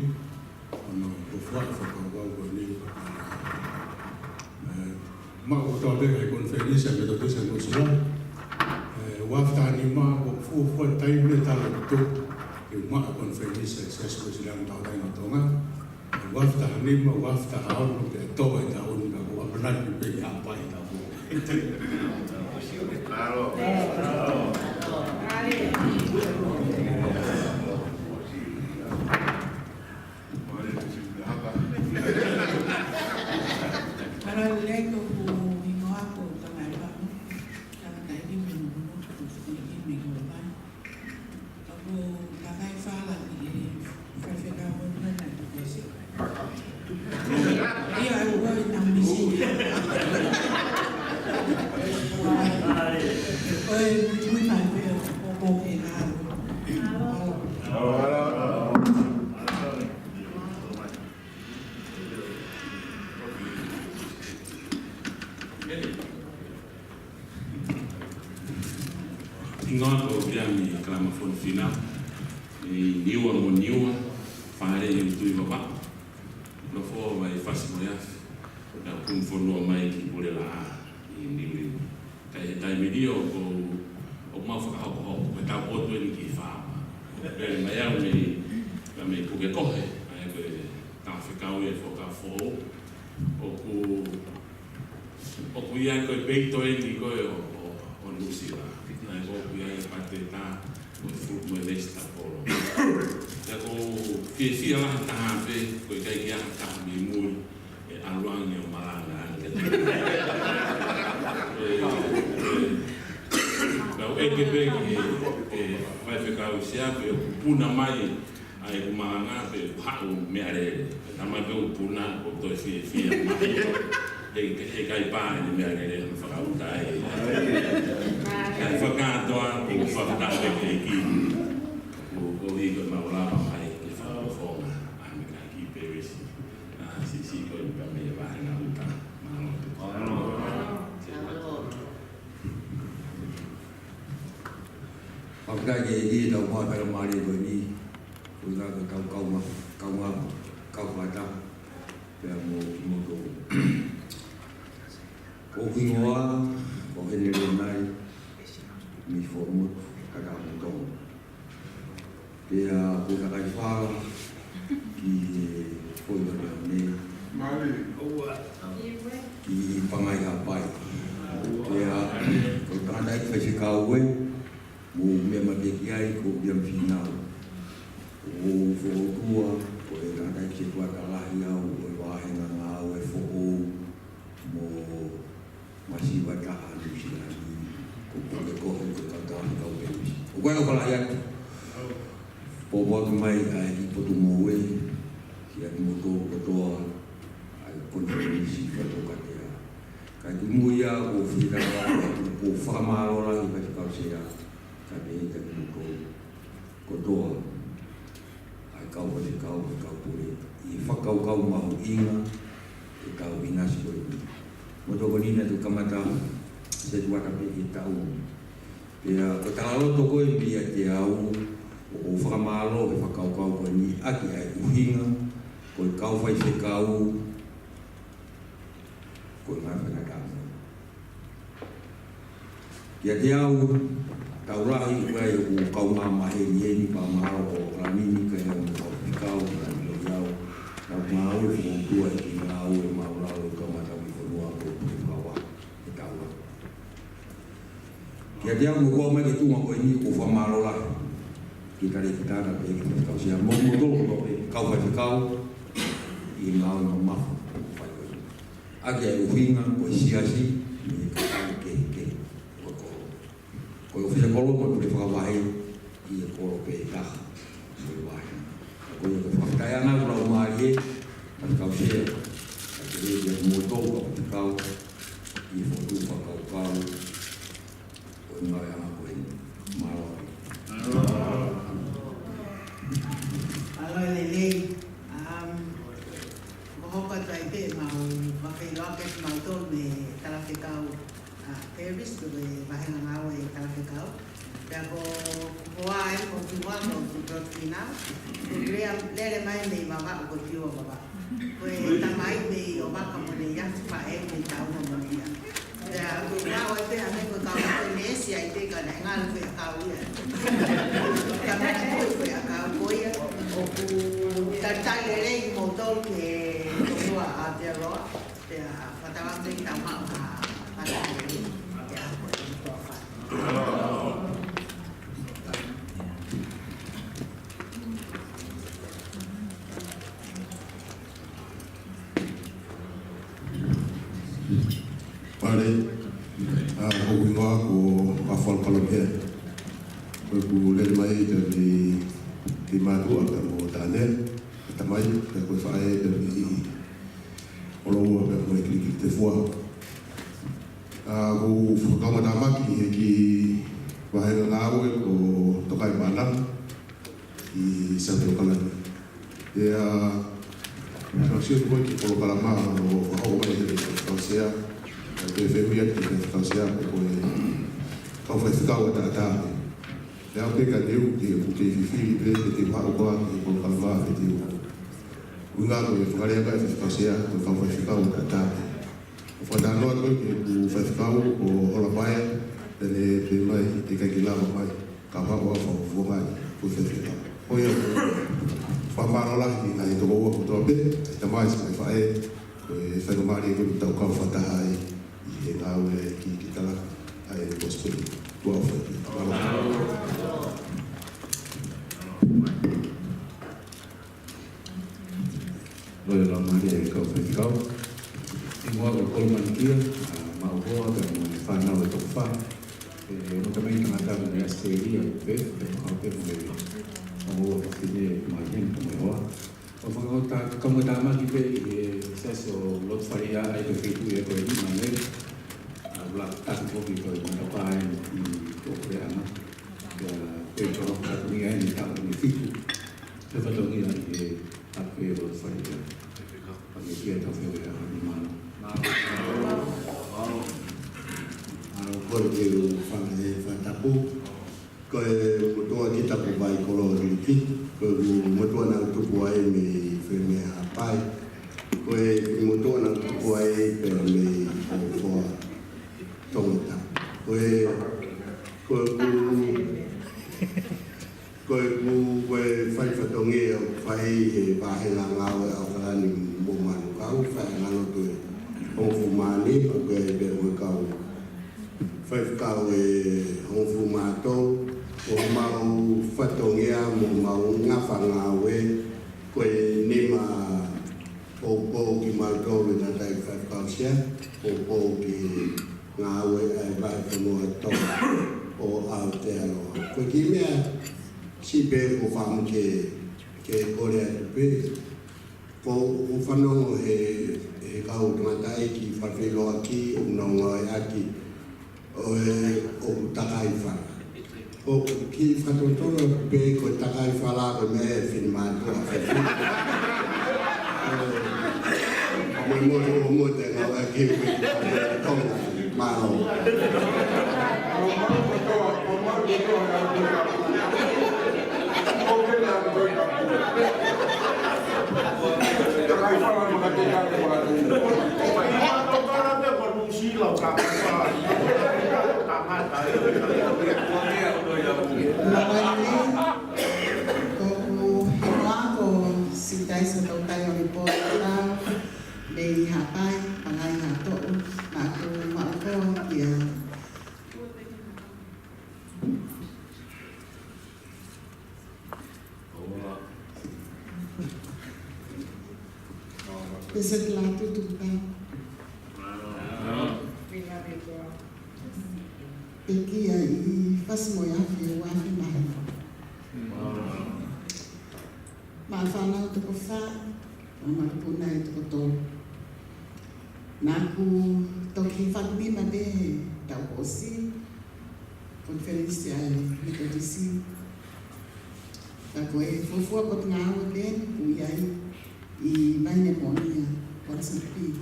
ʻo nau ko e fuaʻa fakakaukau ko eni. ʻE, maʻu kotoa pē ʻa e konifelenisi ʻa e Methodist ʻi Nuʻu Sila. ʻE, ua afe taha nima, ko e fuofua taimi ʻe tala atu ke maʻu e konifelenisi ʻa e Siasi Uēsiliana Tauʻatāina ʻo Tonga. Ua afe taha nima, ua afe taha ono, pea tō e taʻu ni ka ko e ʻamanaki pē ke ʻapaʻi e taʻu. Mālō. Mālō, leko ku hingoa ko Tamaepa. Tangataʻeiki mei Nukunuku, ko e fineʻeiki mei Kolopai. Ka ko e kakai fala ki he faifekau ko eni naʻe tuku ese. Ia, ʻoku ʻi ai e misini. Ko e tui mai pē ʻo ko e ngāue. Hingoa ko Piami Kalamafoni Fina, ʻi Niua mo Niua, Fale ʻi Tuʻi Vavaʻu. Pasi mo e afi, naʻa ku kumi fonua mai ki Pulelaʻā ʻi Niuliu. Ka ʻi he taimi ni ʻoku, ʻoku mau fakahokohoko, ko e tau potu eni ki fāma. Pea mai au mei, mei Pukekohe, ʻa ia ko e tau fekau e Fuakava Foʻou. ʻOku ʻOku ʻi ai ko e peito eni ko ē ʻo, ʻo, ʻo Nuʻusila. Naʻe ʻoku ʻi ai e pateta mo e fu-, mo e vesitapolo. Pea ʻoku ou fiefia lahi taha pē, ko e ʻikai ke ʻi ai ha taha mei mui ʻe ʻalu ange ʻo malanga ange. Ko e, ko e, pea u ʻeke pē ki he, he faifekau Sea pe ʻoku puna mai ʻa ʻeku malanga pe ʻoku haʻu meʻalele. Talamai pē ʻoku puna, ʻoku ou toe fiefia mai. He, he ʻikai pā ʻene meʻalele, ʻa e fakaʻuta ē. Kae fakakātoa, ʻoku ou fakatauange ki he ʻEiki. ʻOku, ʻoku ʻi ai ko e mau lava mai ke fakafofonga ʻa e meʻa ki Peresi. ʻA, siʻisiʻi ko eni pē mei he vāhenga uta. Mālō. Mālō. Fakafetaʻi ki he ʻEiki ʻetau maʻu e faingamālie ko eni. Ko ia ko ʻetau kaungā, kaungā, kau fakataha pea mo kimoutolu. Ko hoku hingoa ko Henelei Nai, mei Fuaʻamotu, Takaamotonga. Pea ko e kakai fala ki he foʻi vale ʻo nei, ki Pangai Haʻapai. Pea ko e tangataʻeiki faifekau ē, mou meʻa mai pē ki ai, ko William Finau. Ko hoku foʻi ʻotua, ko e tangataʻeiki setuata lahi au ʻo e vāhenga ngāue foʻou mo masiva taha Nuʻusila ni, ko Pukekohe, ko e kautaha fekau Peresi. ʻOku ou kole atu, pōpoaki mai ʻa e ʻEiki ʻi Potungāue kiate kimoutolu kotoa, ʻa e konifelenisi Faitokatea. Kae tuku muʻa ia ʻoku ou fie tala atu, ʻoku ou fakamālō lahi Faifekau Sea, kae pehē kiate kimoutolu kotoa, ʻa e kau faifekau, kau pule, ʻi he fakakaukau mahuʻinga ʻetau ʻinasi ko eni. Mo tokoni naʻa tau kamata setuata pē ki he taʻu ni. Pea ko e talaloto ko ē meiate au, ʻoku ou fakamālō he fakakaukau ko eni ʻaki ʻa e ʻuhinga, ko e kau faifekau, ko e ngaahi faingataʻa mo. Kiate au, taʻu lahi ʻoku ʻi ai hoku kaungā maheni eni pea mahalo ko Lamini ka ʻi ai mo e kau faifekau, ka ʻi ai au. Naʻa ku ngāue fakaʻotua ʻi he ngāue māʻulalo ʻi he kau maʻu tamaiki fonua ko e puke fakavahe he taʻu lahi. Kiate au, mo ʻeku aʻu mai ki he tuʻunga ko eni, ʻoku ou fakamālō lahi ki he Talēkita pea ki he Faifekau Sea mo kimoutolu kotoa pē kau faifekau ʻi he ngāue mamafa ʻoku fai ko eni. ʻAki ʻa e ʻuhinga ko e siasi mei he kakai kehekehe ʻo e kolo. Ko e ʻōfisa kolo mo e pule fakavahe ʻi he kolo pē taha mo e vāhenga. Ka ko ia ko e fakafetaʻi ʻaʻaku laumālie, Faifekau Sea, kae pehē kiate kimoutolu kau faifekau ʻi he fokotuʻu fakakaukau ʻo e ngāueʻanga ko eni. Mālō. Mālō e lelei. Um, hokohoko atu ai pē ʻemau fakafeʻiloaki atu kimautolu mei he Talafekau, ʻa, Peresi, ko e vāhenga ngāue ʻa e Talafekau. Pea ko, ko au ʻoku ou tuʻu ʻi he Pulotu Finau. Ko e lea, lele mai mei Vavaʻu, ko Piua Vavaʻu. Ko e tamai mei ʻOvaka mo Neiafu, faʻē mei Tauma mo Neiafu. Pea ko e kau ai pē ʻa e meʻa ko e kau ko e neesi ai pē ka naʻe ngalo pē ʻa e kau ia. Ka meʻa ko e pē ʻa e kau ko ia. ʻOku talitali lelei kimoutolu ki he tokoua ʻa Aotearoa. Pea fakatauange ke tau maʻu ha, ha talitali lelei. Pea ko e tofa. Pale, ʻa, ko hoku hingoa ko Afualu Palomea. Ko ʻeku lele mai ʻi he, ki mātuʻa pea mo tāne, tamai, pea ko e faʻē pea mei ʻOloua pea mo e Kilikilitefua. ʻA, ʻoku ou fakamatamaki he kiʻi vāhenga ngāue ko Tokaimaʻananga ʻi South Auckland. Pea, ʻa, ʻoku ou sio atu ki he polokalama ʻo, ʻo, ʻo mai he Faifekau Sea, ʻa, ko e fehuʻi atu ki he Faifekau Sea, ko e kau faifekau ʻataʻatā. Pea ʻoku ou kei ka teu, ke, ʻoku ou kei fifili pē, ke te u haʻu koā ki he polokalama ʻa Fetiu. ʻUhinga ko e fakalea ko e faifekau sea, ko e kau faifekau ʻo taʻataʻa. ʻOku ou talanoa atu ki he ʻū faifekau ʻo Holapaea, pea ne pehē mai ʻe ʻikai ke lava mai ka haʻu ʻo fakafofongaʻi ko e faifekau. Ko ia, fakamālō lahi ki he ngaahi tokoua kotoa pē, ʻa e tamai, siʻi ngaahi faʻē, ko e faingamālie ko eni ke tau kau fakataha ai ʻi he ngāue ki, ki tala ʻa e kosipeli. Tuʻa ʻofa atu. Mālō. Loi la mali e kau faifekau. ʻI muʻa ko Kolomani Kia, ʻa Maʻuhoa, pea mo e fānau ʻe toko fā. ʻE, mo e tamai tangata mei ʻAositelēlia, pea, pea mo au pea mo e, mo e fafine mai heni, mo e hoa. ʻO fakaʻotua, kau mo e tamai pē ʻi he siasi ʻo Lotu Faleʻia, ʻa e feituʻu ʻe ko e nima nei. ʻA, ʻoku lahi ʻeku taki foki ko e matapā ʻeni ʻi ko Puleʻanga. Pea, pea ko e fatongia ʻeni taʻu ʻeni ʻe fitu. Ko e fatongia ʻi he tapu ʻo Lotu Faleʻia. Pea ke fie tau fie ʻa ni mano. Mālō. Mālō. Mālō, kole ke u fanga e fakatapu. Ko e motuʻa kita ko Vaikolo Liki. Ko e motuʻa naʻa ku tupu ai mei Felemea Haʻapai. Ko e motuʻa naʻa ku tupu ai pē mei Hofoa Tongatapu. Ko e, ko e, ko e, ko e fai fatongia ʻoku fai he vāhenga ngāue ʻa ʻAokalani mo Manukau, fai ngalo tu e hongofulu mā nima, pea ko e pē mo e kau faifekau ʻe hongofulu mā tolu, ʻoku mau fatongia mo mau ngafa ngāue, ko e nima poupou kimautolu ʻi he tangataʻeiki faifekau sea, poupou ki he ngāue ʻa e Vahefonua ʻo Tonga ʻo Aotearoa. Ko e kiʻi meʻa siʻi pē ʻoku ou fakaʻamu ke, ke kole atu pē. Ko, ʻoku ou fanongo he, he kau tangataʻeiki fakafeʻiloaki ʻoku nau ngāueʻaki ʻo e, ʻoku takai fala. ʻOku kiʻi fakatotolo pē ko e takai fala ko e meʻa ʻe finemātuʻa. Ē, ʻo mo, mo, mo, mo te ngāueʻaki ʻe Tonga. Mālō. Mālō. ʻOku ou hinoa ko Sitaisa Tautai ʻo Lipoa, mei Haʻapai, Pangai, Haʻatoʻu, Maʻuhoa, Maʻuhoa, kia. Pese te la tutu ta. Pekia ʻi Fasi mo e afi, ua afi mahe. Maʻa fānau toko fā, maʻa mokopuna ʻe toko tolu. Naʻa ku toki faku nima pē he taʻu kuo ʻosi, konifelenisi ʻa e Metotisi. Ka ko e fuofua potungāue pē ʻoku ʻi ai ʻi Vainemonia, Ponsonby.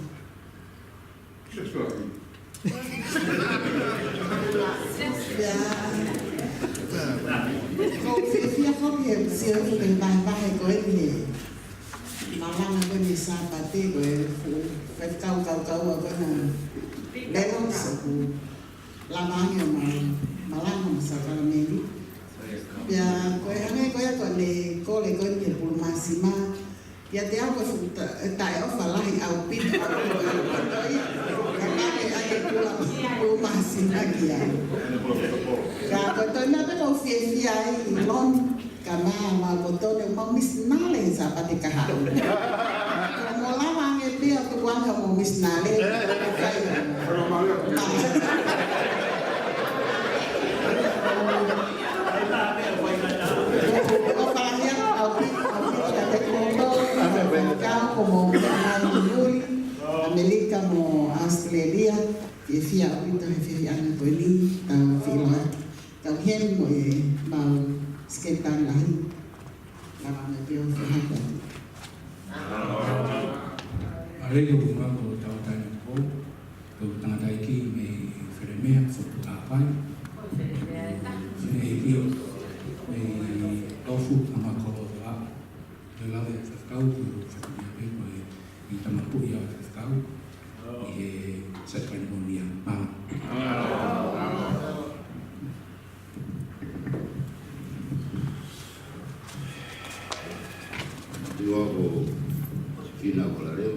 Pea, ʻoku ou fiefia foki he sio atu ki he vahevahe ko eni he malanga ko eni Sāpate ko e fuʻu faifekau kaukaua ko ena Lennox ʻoku lava ange ʻo ma-, malanga mo Sakalameni. Pea ko e hangē ko ia ko ʻene kole ko eni ki he pulu māsima. Kiate au ko e fuʻu ta-, taʻeʻofa lahi ʻaupito, ʻaupito, ʻaupito ia. Ka naʻe ʻai e pulu, pulu māsima ki ai. Ka ko e toe meʻa pē ʻoku ou fiefia ai, Lon, ka ma, ma ko tone, mau misinale he Sāpate kahaʻu. Ka mo lava ange pē ʻo tuku ange hoʻomou misinale. ʻAmelika mo ʻAositelēlia, fiefia ʻaupito he fehiʻanga ko eni, tau feʻiloaki. Tau heni mo ʻemau Sekelitali Lahi. Lava mai pē ʻo fakahoko atu. Mālō, ko Tautai Nukupou, ko e tangataʻeiki mei Felemea, Fotu Haʻapai. Fineʻeiki mei Tofu, Hamakolo, Toa. Ko e lave fakakau, ko e fakakau. ʻi he Sākalamēniti Pālangi. Ua ko Fina Kolaleo,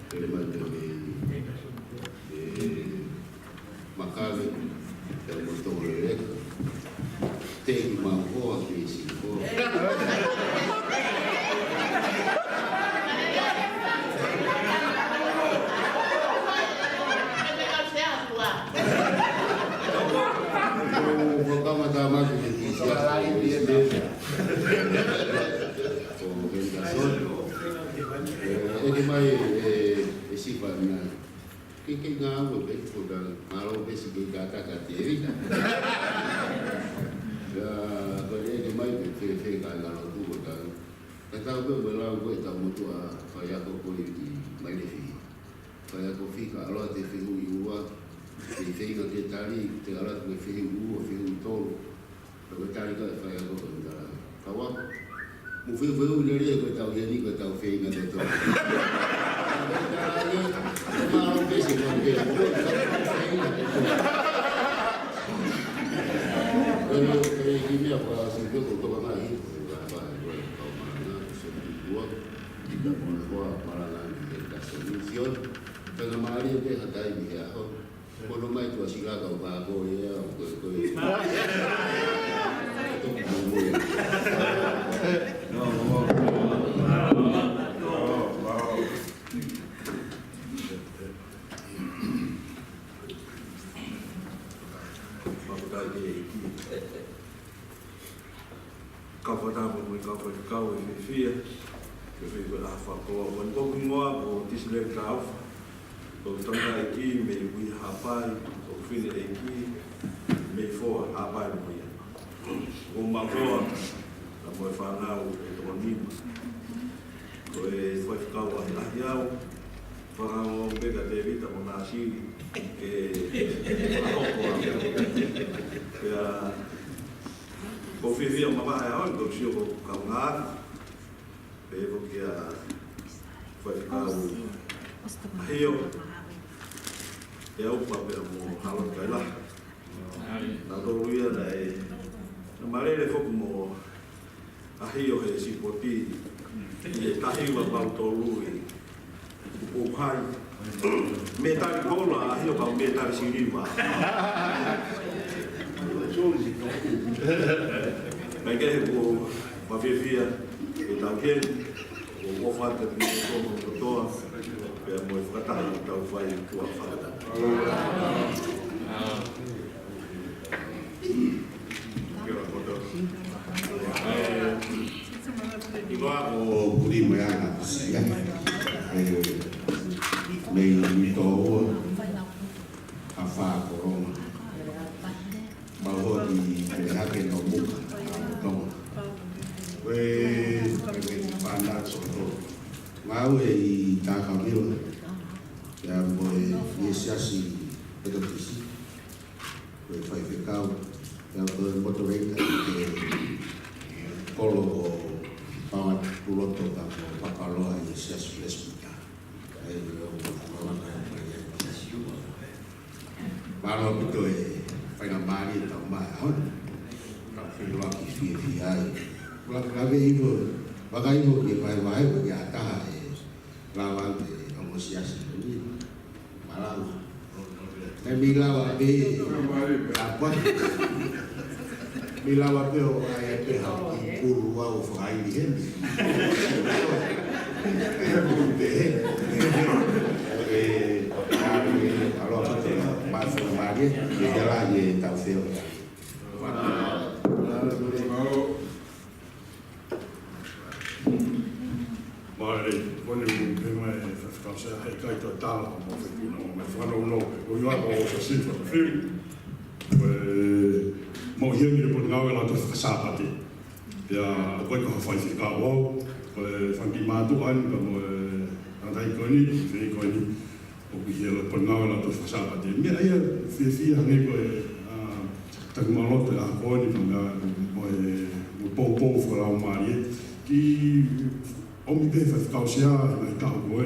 pele mai pē mei, e, Makave, pea mo Tonga Leleka. Teki mau hoa ki Singapore. Ko kamata maki ki Singapore. Ko Henderson. E, ʻeke mai, e, e Sifa nai. Ke ke ngāue pē ko ta, mālō pē siʻi kei kātaki ʻa Tēvita. Ia, ko e ʻeke mai pē fēfē ka ngalo tu ko ta. Ka tau pē mo e lau ko e tau motuʻa faiako ko ē ʻi Mailefi. Faiako fika ʻalu atu e fehuʻi ua. Ke feinga ke tali, te ʻalu atu e fehuʻi ua, fehuʻi tolu. Ka ko e tali ka e faiako ko e tala. Kaua. Mo fehuʻi lelei ko e tau heni ko e tau feinga totonu. Mālō pē siʻi kau pē. Ko e, ko e kiʻi meʻa ko ā siʻi pē ko toka mai. Ko e kau malanga, ko e tua. Kita mo e hoa malanga ni e ka solution. Tana mālie pē ha taimi he ʻaho. Kono mai tua sila kau pā ko ia, ko e, ko e. No, no. Fakafetaʻi ki he ʻEiki. Kau fakatapu mo e kau faifekau ʻe fiefia, ke fai ko e ʻaho fakakoloa. Ko ʻeku hingoa ko Tisileli Taufa. Ko e tangataʻeiki mei Ui Haʻapai, ko e fineʻeiki mei Foa Haʻapai mo ia. Ko e mafoa, ka mo e fānau ʻe toko nima. Ko e faifekau ʻahiʻahi au, fānau pē ka Tēvita mo Nāsili, ke, ke fakahoko au. Pea, ʻoku ou fiefia mamahi he ʻaho ni, ʻoku ou sio ko e kaungā. Pea ko kia faifekau ʻAhio. Pea ʻoku pea mo Halote Kailaha. Naʻa tolu ia naʻe, naʻe malele foki mo ʻAhio he sipoti. ʻI he tahi ua pau tolu ʻi ʻuhai. Mētali koula, ʻAhio kau mētali siliva. Mai ke he kuo mafiefia, ke tau ke, kuo ʻofa atu ki he kotoa, pea mo e fakataha ʻoku tau fai tua fakataha. Ua o Puli mo e ana kusia. E, mei Mitoua, ʻa Fakolonga. Mau hoa ki Pelehake no Muka, ʻa Tonga. Ko e, ko e fana soto. Mau e i Takamilo. Ia mo e, i e siasi Metotisi. Ko e faifekau, ia ko e moderator, ʻi he kolo ʻo Paoa Puloto ka ko Papaloa ʻi he Siasi Presbyter. ʻA ia ko e ʻo Papaloa ka ko e siasi. Mālō ʻaupito e faingamālie ʻetau maʻu he ʻaho ni. Ka feiloaki fiefia ai. Ka, ka ke ivo, vaka ivo ke vaivai, ko e taha e lava ke ongo siasi ko eni. Malanga. Mei lava pē. Apa? Mei lava pē ʻo ʻai pē ha kiʻi pulu ʻo fakaili heni. Pulu pē. E, alo, alo, mālō, mālō, mālō, e, e, tela, e, tau feo. Mālō. Mālō, ko eni ʻoku pehē mai e faifekau sea, heʻikai toe tala mo fekina mo mai whanau no, ko ia ko Sifa Fiu. Ko e mau hia ni e Potungāue Lautohi Fakasāpate. Pea ko e ko ha faifekau au, ko e fanga kiʻi mātuʻa ni ka mo e tangataʻeiki ko eni, fei ko eni. ʻOku ʻi he Potungāue Lautohi Fakasāpate. Meʻa ia, fiefia hangē ko e, ʻa, taku mālō atu ʻa ko eni ka mea, mo e, mo poupou fakalaumālie. Ki ʻomi pē faifekau sea, mai tau ko e,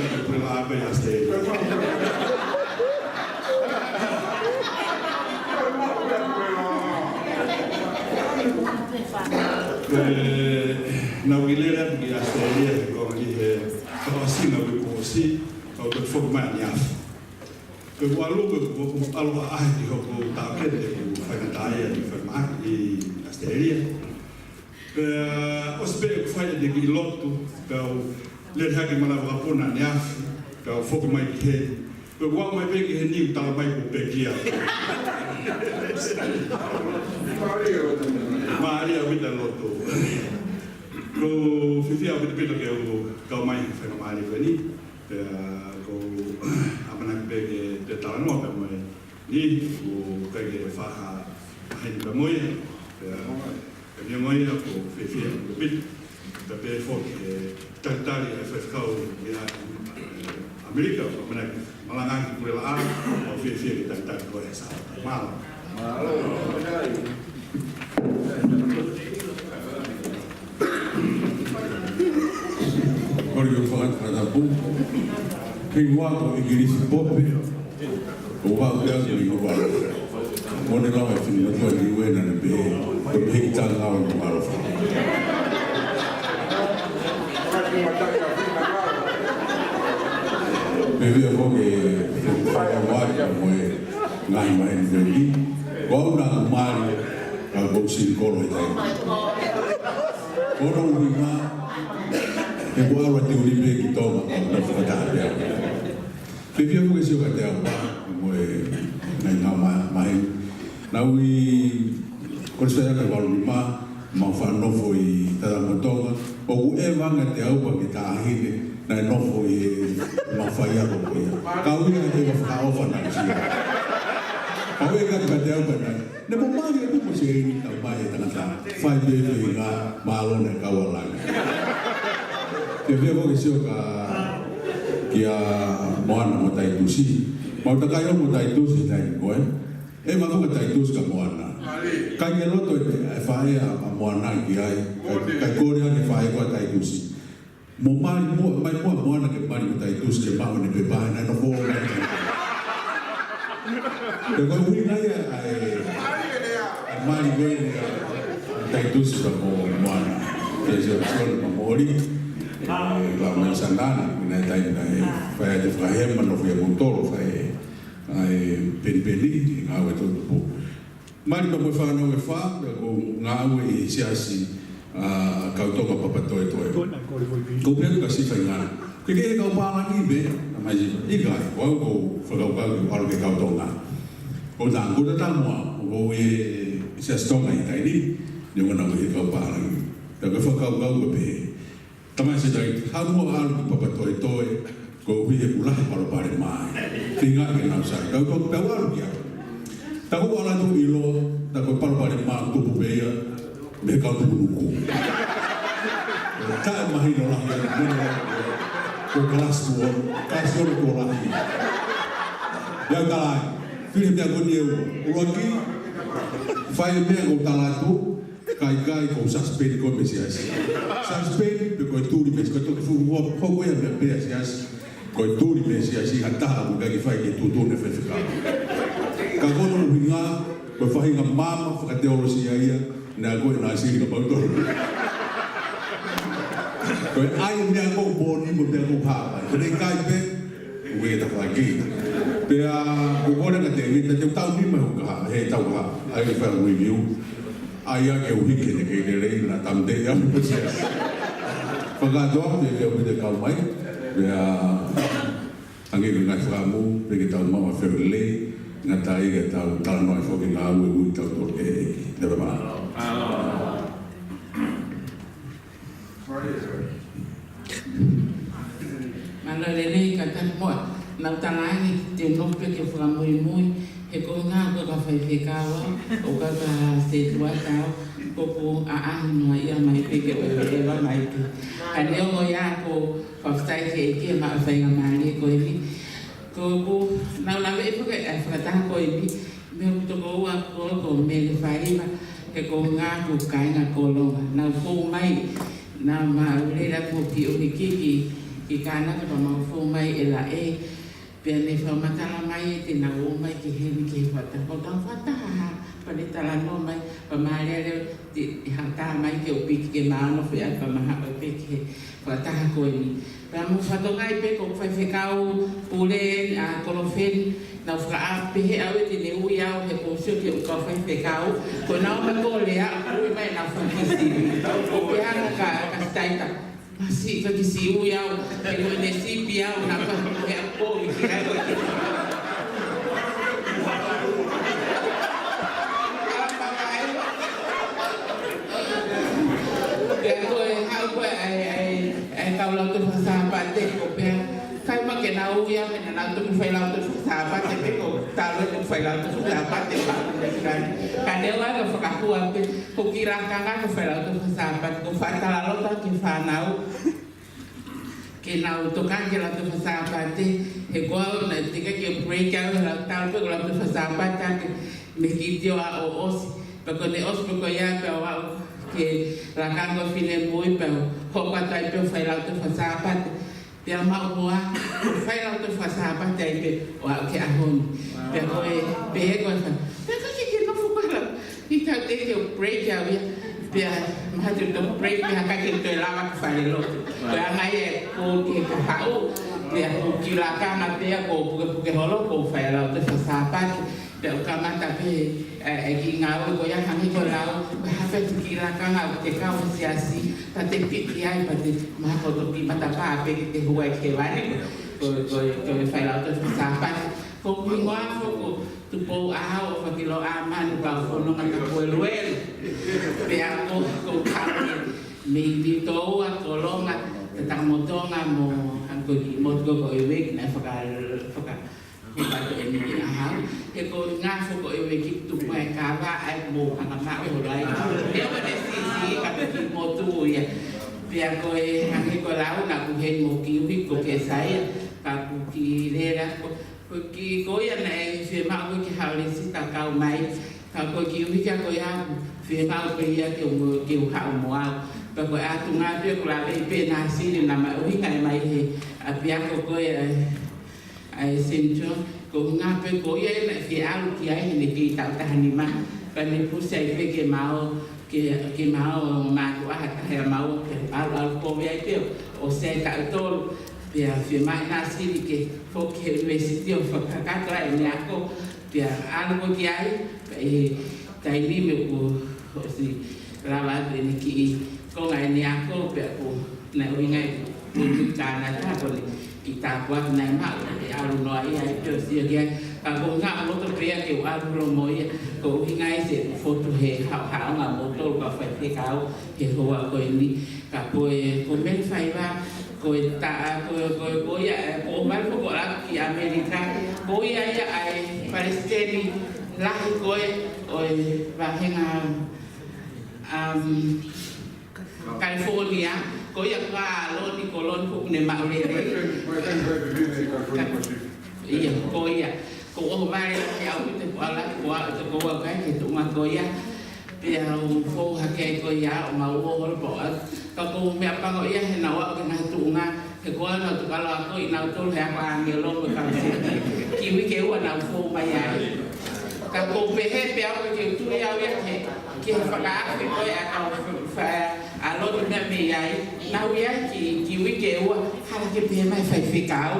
mai ki Pulelaʻā ko ē ʻi ʻAositelēlia. Pea naʻá ku lele atu ki ʻAositelēlia he kuonga ni he fakaʻosinga uike kuo ʻosi, ka u toki foki mai ʻaneafi. Pea u ʻalu, pea u ʻalu ʻo ʻaʻahi ki hoku taʻokete ʻeku faingataʻaʻia ʻi falemahaki ʻi ʻAositelēlia. Pea ʻosi pē ʻeku fai ʻeku kiʻi lotu, pea u lele hake ki Malavakapuna ʻaneafi, pea u foki mai ki heni. Pea u aʻu mai pē ki heni ʻoku talamai kuo pekia. Mālie ʻaupito e lotu. ʻOku ou fiefia ʻaupito ke u kau mai he faingamālie ko eni. Pea ʻoku ou ʻamanaki pē ke, ke talanoa pē mo e niʻihi, ʻoku ʻikai ke faʻa maheni pē mo ia. Pea, pea mo ia ʻoku ou fiefia ʻaupito. Pea pehē foki e talitali ʻa e faifekau ia ʻi ʻAmelika, ʻoku ʻamanaki malanga ki Pulelaʻā, ʻoku ou fiefia ke talitali koe he Sāpate. Mālō. Mālō. Kole ke u fakatapu. Ko e hingoa ko ʻIkilisi Pope. ʻOku ou ʻi he ʻapi ʻi Nukuʻalofa. Mo ne lau e fini matua ni uena ne pehē, ko e pehē ki tanga o Nukuʻalofa. Pea ʻoku ou fiefia foki he faingamālie mo e ngaahi maheni ko eni. Ko au naʻá ku mali, ka ʻoku ou sili kolo he taimi. Ko hono ʻuhinga, he kuo ʻalu ʻa Teuli pē ki Tonga, ka u nofo fakataha pē au. Fiefia foki ke sio kiate au, mo e ngaahi ngaahi ma-, maheni. Naʻá ku ʻi Kolisi Faiako ʻi he valu nima, mau faʻa nofo ʻi Tatamotonga. ʻOku ʻeva ange ʻa Teaupa ki he taʻahine naʻe nofo ʻi heʻemau faiako ko ia. Ka ʻoku ʻikai ke ʻeva fakaʻofa naʻe ʻosi ia. Ka ʻoku ʻikai ke Teaupa naʻe, naʻe mou mali ʻa Tupu Seini, ka mai e tangata fai pē feinga, mālō naʻe kau ʻa langi. Fiefia foki ke sio kia, kia Moana mo Taitusi. Mau takai ʻo mo Taitusi he taimi ko ē. ʻE, mau ko Taitusi ka Moana. Kai ke loto e, e faʻē ʻa Moana ki ai. Kai, kai kole ange faʻē ko Taitusi. Mo mali muʻa, mai muʻa Moana ke mali mo Taitusi ke maʻu ʻene pepa, naʻe nofo mai. Pea ko e ʻuhinga ia ʻa e, ʻa e mali ko eni ʻa Taitusi pea mo Moana. Ke sio, sio le mamoli. ʻE, la mai sanana, naʻe taimi naʻe fai ai e fakahema, nofo ia mo tolo, fai ʻa e penipeni, ʻi he ngāue ʻa e toʻutupu. Mali pea mo e fānau ʻe fā, pea ʻoku ou ngāue ʻi he siasi ʻa Kautonga Papatoetoe. Ko u pehē ʻoku ou siʻi faingataʻa. Ke ke kau pālangi pē, naʻe mai siʻi, ʻikai, ko au ʻoku ou fakakaukau ke u ʻalu ki Kautonga. Ko u tā, ko u tā muʻa, ʻoku ou ʻi he siasi Tonga ʻi he taimi ni, neongo naʻa ku ʻi he kau pālangi. Pea ko e fakakaukau ko e pehē. Tamasiʻi, haʻu muʻa ʻalu ki Papatoetoe, koeʻuhi he ʻoku lahi e palopalema ai. Feinga ke nau sai. Kau toki pea ʻalu ki ai. Tā ko u ʻalu atu ʻiloa, tā ko e palopalema tupu pē ia, mei he kau tukunuku. Taʻemahino lahi ia, mene lahi ia. Ko e kalasi tuʻo, kalasi ono tuʻo lahi. Ia kalai, fili meʻa ko eni ʻe ua. ʻUluaki, fai meʻa ko u tala atu, ka ʻikai ko u suspend koe mei he siasi. Suspend pe ko e tuli mei he siasi, ko e toki fuʻu ua, ko e ʻuhinga ia mei he siasi. Ko e tuli mei he siasi, ha taha ʻoku ʻikai ke fai ke tuʻutuʻuni e faifekau. Ka ko hono ʻuhinga, ko e faʻahinga maama fakateolosia ia, naʻa ko e naʻe sili ka mau tolu. Ko e ʻai meʻa ko u poni, mo meʻa ko u hapa. Ko e ʻikai pē, ʻoku ʻikai ke ta fai ki. Pea, ko u kole ka te, te, te u tau nima ʻo ka, he tau ha, ʻai ke fai review. ʻAi ia ke u hiki ne ke lelei na tam te ia mo sia. Fakatoa te te u te kau mai. Pea ange ke ngai fakamu pe ke tau mau a feu lelei. Ngata ai ke tau talanoa foki ngāue ui tau tō ke eki. Never mind. Mālō e lelei ka taha muʻa. Naʻa ku talaange te u nofo pē ke fakamuimui. He ko e ngaahi ko e kau faifekau au, ʻo ka ka setuata au, ko ʻeku ʻaʻahi noa ia mai pē ke ʻoua ʻe ʻeva mai pē. Ka neongo ia ko e fakafetaʻi ke ʻeke maʻu e faingamālie ko eni. Ko ʻeku nau lave ʻi he faka-, ʻa e fakataha ko eni, mei he tokoua ko, ko Mele Faiva, he ko e ngaahi ko e kāinga Kolonga. Nau fou mai, nau maʻu lelei atu ki ʻUhiki, ki Kānata pea mau fou mai ʻe laʻe. Pea ne fakamatala mai ʻe te nau ō mai ki heni ki he fakataha. Ko e tau fakataha ha, pea ne talanoa mai, pea mālele te, ʻi ha taha mai ke u piki ke maʻu ʻo fai ʻa e fakamaha ʻo piki he fakataha ko eni. Pea mo fatongia pē ko e faifekau pule ʻa Kolofeni, nau fakaʻapaʻapa pehē au ʻe te ne ui au he ko u sio ki he kau faifekau, ko ʻenau ō mai ko e lea, ui mai ʻenau fakakisi. Ko u pehē ange ka, ka sitaita. Masiʻi ka kisi ui au, he ko ʻene sipi au, naʻa ku pehē au ko e ki ai ko e. Pea ko e haʻu ko e ʻa e, ʻa e, ʻa e kau lautohi faka-Sāpate ko e pehē. Kae ʻumaʻā ke nau ui au, he naʻa nau toki fai lautohi faka-Sāpate, pe ko e talu ʻeku fai lautohi faka-Sāpate, pea ko e meʻa ki ai. Ka neongo ʻa e fakahua pē, ko e kiʻi lakanga ko e fai lautohi faka-Sāpate, ko e fakatalaloto ki he fānau. Ke nau tokanga ki he lautohi faka-Sāpate, he ko au naʻe teʻeki ke break au, he lau tau pē ko e lautohi faka-Sāpate, ke mei he kiʻi tio ʻa ʻo ʻosi. Pea ko ʻene ʻosi pē ko ia pea ʻo aʻu ki he lakanga ko e finemui pea ʻo hoko atu ai pē ʻo fai lautohi faka-Sāpate. Pea maʻu hoa, fai lautohi faka-Sāpate ai pē ʻo aʻu ki he ʻaho ni. Pea ko e, pehē ko e fai. Pea ka ke ke nofo ko e lau. ʻIkai te ke break au ia. Pea mahalo te u break, pea ka ke toe lava ki falelotu. Ko e anga ia ko e ke ka haʻu. Pea ko e kiʻi lakanga pea ko e pukepuke holo ko e fai lautohi faka-Sāpate. Pea u kamata pē, ʻe, ʻe kiʻi ngāue ko ia hangē ko e lau, ko e hā pē ʻeku kiʻi lakanga ʻoku te kau he siasi, pea te piki ai, pea te mahalo toki matapā pē ke te hū ai ki hēvani, ko, ko, ko e fai lautohi faka-Sāpate. Ko e hingoa foki ko Tupou ʻAho ʻo Fakiloa Manu Kaufononga Tapueluelu. Pea ko, ko e kau ia, mei Titoua, Kolonga, Tatamotonga mo, hangē ko e kiʻi motu ko ē ʻo e uike naʻe faka-, faka-, ko e pato eni ki ʻahau. He ko e ngaahi foʻi ko ē ʻo e kiʻi tupu ʻa e kava ai mo ʻanga maʻu holo ai. He ʻoku ne siʻisiʻi ka ko e kiʻi motu ia. Pea ko e hangē ko e lau naʻa ku heni mo Kiuhi ko Kesaia. Ka ʻoku kiʻi lea ko, ko e kiʻi ko ia naʻe fiemaʻu ko e ke haʻu lesi ka kau mai. Ka ko e Kiuhi ka ko ia fiemaʻu ko ia ke u mo, ke u haʻu mo au. Pea ko e ʻatunga pē ʻoku lave pē Nāsili naʻa ma ʻuhinga mai he ʻapiako ko ē ʻa e Saint John, ko e ʻuhinga pē ko ia naʻe fie ʻalu ki ai heʻene kiʻi taʻu taha nima, pea ne pusi ai pē ke ma ō, ke, ke ma ō mātuʻa ha taha ʻia maua ke ʻalu, ʻalu ko ia ai pē ʻo sai taʻu tolu, pea fie maʻu ʻe Nāsili ke foki he university ʻo fakakakato ai ʻene ako, pea ʻalu ko ē ki ai, pea ʻi he taimi mo ʻoku ʻosi lava atu ʻene kiʻi konga ʻene ako, pea ko naʻe ʻuhinga ia ko e Kanata ko ʻene kiʻi tāpuaki naʻe maʻu, pea ʻalu noa ia ai pē ʻo sio ki ai. Ka ko e ʻuhinga ʻoku loto pē ia ke u ʻalu holo mo ia, ko e ʻuhinga ia se fotu he haʻohaʻonga moutolu kau faifekau he houa ko eni. Ka ko e, ko e meʻa faiva, ko e taʻu, ko e, ko e, ko ia, ē, ko e ʻomai foki ʻo ʻalu ki ʻAmelika, ko ia ia ʻa e palesiteni lahi ko ē ʻo e vāhenga, um, California, ko ia ko ʻAloni, ko ʻAloni foki ne maʻu lelei. Ia, ko ia. Ko ʻohovale ʻaupito, ko ʻAloni, ko ʻAloni, ko ʻAloni, ko ia. Pea u fou hake ai ko ia, ʻo mau ō holo pē ʻo ʻalu. Ka ko e meʻapango ia he naʻa ku ʻi he ngaahi tuʻunga, he ko ʻenau tuʻu ʻalu ʻa ko ē ʻenau tolu he ako ʻāngelo mo e kau sēniti. Kiʻi uike ʻe ua naʻa ku fou mai ai. Ka ko e pehē pē au ke u tui au ia ke, ke fakaafe ko ē ʻa e kau fa-, ʻAloni meʻa mei ai. Naʻa ku ʻi ai ki, kiʻi uike ʻe ua, hala ke pehē mai faifekau.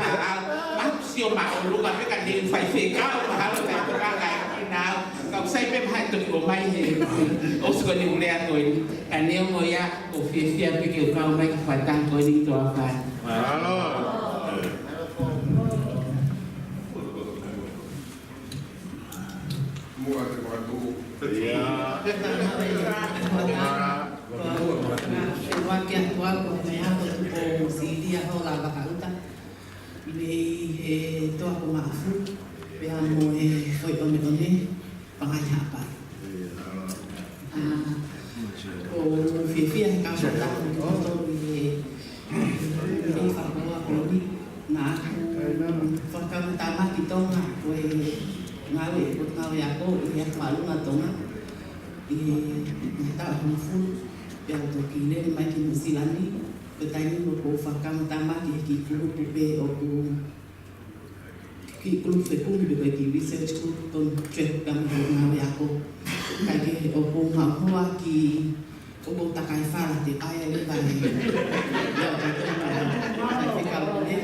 Ka, a, ma sio māʻolunga pē ka ne faifekau, mahalo pē ko e kakai ki nau. Ka ʻoku sai pē mahalo toki ʻomai he ʻosi ko eni ʻeku lea ko eni. Ka neongo ia, ʻoku ou fiefia pē ke u kau mai ki he fakataha ko eni, toa fai. Mālō. Muʻa te matu. Ia. Ko au, ko au, ko au, ko au, ko au, ko au, ko au, mei he toa ko Maʻafu, pea mo e Foʻiʻoneʻone, Pangai Haʻapai. ʻA, ʻoku ou fiefia he kau sōtau mo kimoutolu ʻi he, ʻi he fakahoko ko eni. Naʻa ku fakakau matamaki Tonga, ko e ngāue, ko e ngāue ako ʻi he Ako Māʻolunga Tonga, ʻi he, ʻi he taʻu hongofulu, pea u toki lele mai ki Nuʻu Sila ni, ko e taimi ni ʻoku ou fakakau matamaki he kiʻi kulupu pē ʻoku kiʻi kulupu fekumi pe ko e kiʻi research group, tonu track pē mo e ngāue ako. Kae kehe ʻoku ou maʻu hoa ki, ʻoku ou takai fala te kai ale vale. Ia, ʻoku ou takai fala. Takai fekau pule.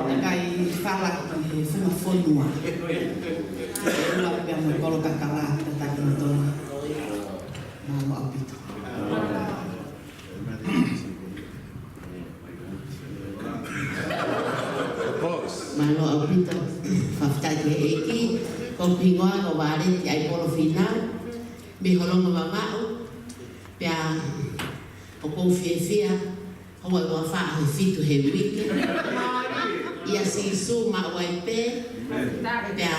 Takai fala ki he funga fonua. ʻE ua pea mo e kolo kakala, tataki mo Tonga. Mālō ʻaupito. Mālō ʻaupito. Fakafetaʻi ki he ʻEiki. Ko hoku hingoa ko Valeti ʻAipolo Fīnau, mei Holonga Vavaʻu. Pea ʻoku ou fiefia, houa ʻe uafā ʻaho ʻe fitu he uike. ʻIa Sīsū maʻu ai pē. Pea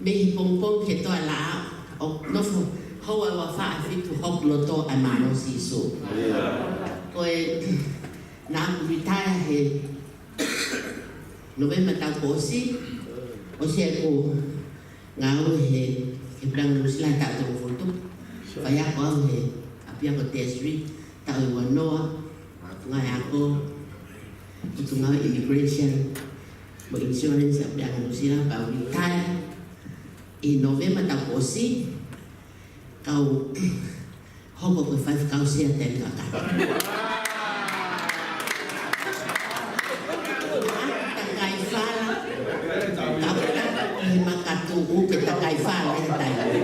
mei he pongipongi ki he toalaʻā, ʻoku nofo houa ʻe uafā ʻaho ʻe fitu hoku loto ʻa e mālō ʻo Sīsū. Ko e, naʻa ku retire he November taʻu kuo ʻosi, ʻosi ʻeku ngāue he, he Puleʻanga Nuʻu Sila he taʻu tolungofulu tupu. Faiako au he ʻapiako Tertiary, taʻu ʻe uanoa, ngaahi ako, Potungāue Immigration mo Insurance ʻa e Puleʻanga Nuʻu Sila, pea u retire ʻi November taʻu kuo ʻosi, kau hoko ko e faifekau sea taimi kakato. Takai fala, kau taki ki he makatuʻu ke takai fala he taimi.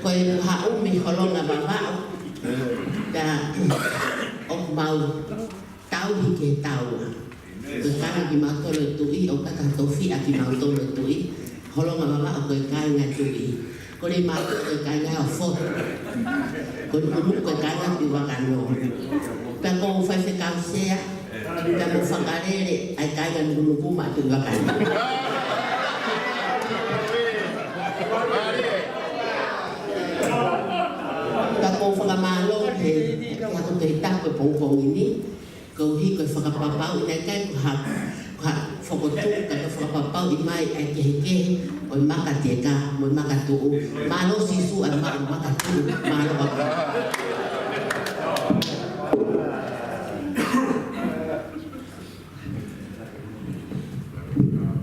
Ko e haʻu mei Holonga Vavaʻu, pea ʻoku mau tauhi ki he taua. Ko e kāinga kimautolu ʻo e tuʻi, ʻoku ʻikai ke tofiʻa kimautolu ʻo e tuʻi. Holonga Vavaʻu ko e kāinga tuʻi. Ko Leimātuʻa ko e kāinga ʻo Fotu. Ko Nukunuku ko e kāinga Tuʻivakanoa. Pea ʻoku ou faifekau sea, pea mo fakalele ʻa e kāinga Nukunuku maʻa Tuʻivakanoa. Pea ʻoku ou fakamālō he, he ako Tohi Tapu he pongipongi ni, koeʻuhi ko e fakapapauʻi naʻe ʻikai ko ha, ko ha, Fokotuʻu kae fakapapauʻi mai ʻa e kehekehe ʻo e maka teka mo e maka tuʻu. Mālō Sīsū ʻa e maʻu makatuʻu. Mālō ʻaupito.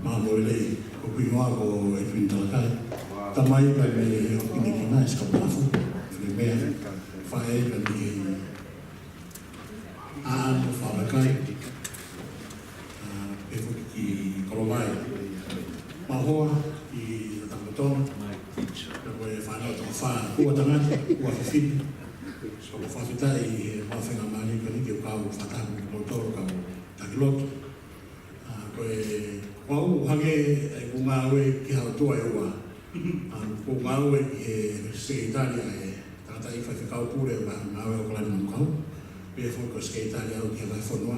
Mālō e lelei, ko hoku hingoa ko Edwin Talakai. Tamai pea mei he ʻOkinikinai, Sikapuafu, Finemea, faʻē pea mei he ʻAʻano Falakai, ʻa, pehē foki ki Kolovai. Mahoa ki Tatamotonga, pea ko e fānau toko fā, ua tangata, ua fefine. Ko e fakafetaʻi he maʻu faingamālie ko eni ke u kau fakataha mo kimoutolu kau taki lotu. ʻA, ko e, ko au hangē ʻeku ngāue ki ha ʻOtua ʻe ua. ʻA, ko e ngāue ki he sekelitali ʻa e tangataʻeiki faifekau pule ʻo e ngāue ʻo ʻOkalani Manukau. Pehē foki ko e sekelitali au ki he vahefonua.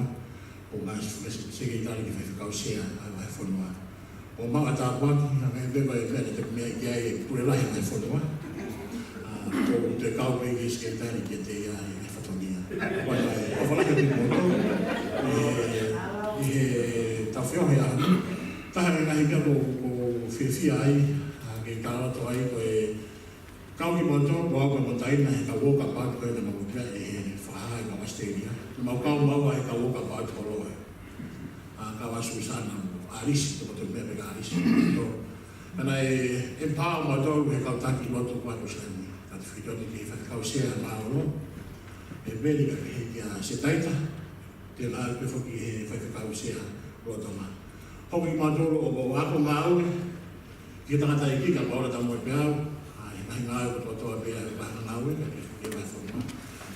Ko e ngaahi se-, sekelitali ki he faifekau sea ʻa e vahefonua. ʻO maʻu ʻa e tāpuaki, hangē pē ko e meʻa naʻe meʻa ki ai e pule lahi ʻa e vahefonua. ʻA, ko e toe kau pē ki he sekelitali kiate ia ʻi he fatongia. Ko ia ai, ʻofa lahi atu kiate kimoutolu, ʻi he, ʻi he tau feohi he ʻaho ni. Taha e ngaahi meʻa ʻoku ou, ʻoku ou fiefia ai, ʻa, ke u tala atu ai ko e kau kimoutolu, ko au pea mo Taina he kau walkabout ko ē naʻa mau ʻi ai he fakahā ʻi Australia. Naʻa mau kau maua he kau walkabout ko Loe. ʻA, kau ʻa Susana, ʻa Lisi, toko tolu meʻa pē ka ʻa Lisi. Naʻe empower mautolu he kau taki lotu ko ē ʻa Tusani. Ka te fitoni ki he faifekau sea mālōlō. ʻE Meli ka pehē kia Setaita. Te nau pehē foki he faifekau sea lolotonga. Hoko kimautolu ʻo, ʻo ako ngāue ki he tangataʻeiki ka paula tamu pē au. ʻA, ʻi he ngaahi ngāue kotoa pē ʻa e ngaahi ngāue ka ke foki ʻa e fonua.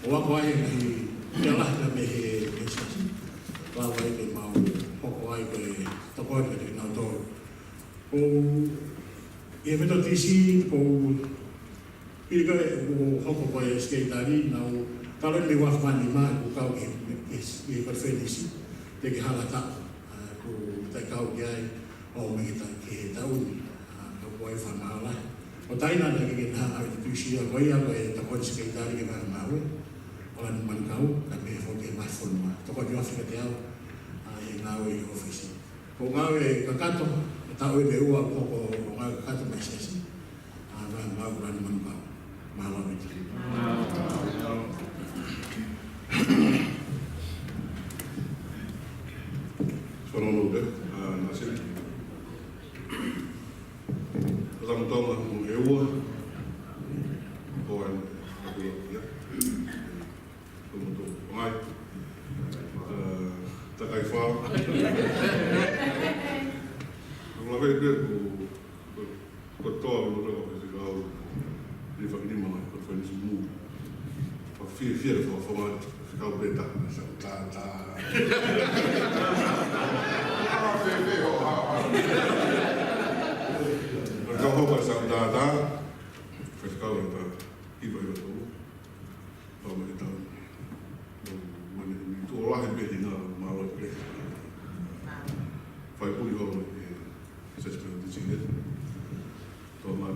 ʻO ako ai e ngaahi meʻa lahi ka mei he, mei he siasi. Lava ai ke mau hoko ai ko e tokoni kiate kinautolu. ʻOku, ʻi he Metotisi, ʻoku pili ko ē ʻoku hoko ko e sekelitali, naʻa ku tala ʻeni mei he ua afe mā nima ʻeku kau ki he, ki he, ki he konifelenisi, te ke hala taʻu, ʻa, ʻoku ou taʻekau ki ai, ʻo mei he ta-, ki he taʻu ni, ʻa, ka ʻoku ʻi ai e fakamālō lahi. Ko Taina naʻe ʻikai ke na hanga ʻo introduce ia, ko ia ko e tokoni sekelitali ki he vahefonua, ʻOkalani Manukau, kae pehē foki ki he vahefonua. Tokoni ofi kiate au, ʻa, ʻi he ngāue ʻi he ʻōfisi. Ko e ngāue kakato, ʻe taʻu ʻe ua ʻoku hoko ko e ngāue kakato mei he siasi. ʻA, ngāue ʻa ʻOkalani Manukau. Mālō ʻaupito. Fanongo pē, ʻa, Nāsili. Tatamutonga mo e ua. Ko e, ko e, ko e, Ko e motu, ʻo ngai. ʻA, takai fā. ʻOku lave pē ko, ko, ko toa, ko toa, ko e kau, ni faki ni manga, ko e fai ni simu. Fakafiefia, fakafonga, fekau pē ta, sa, ta, ta. Fakafiefia, ʻo, ʻa, ʻa. Ko e kau hoko sa, ta, ta. Fekau, ta. Hiva, hiva, tolu. Pau mai ke tau. Mani, ni tuʻo lahi pē hinga mālō pē. Fai puli holo e Sesipelo Tisine. Tō mā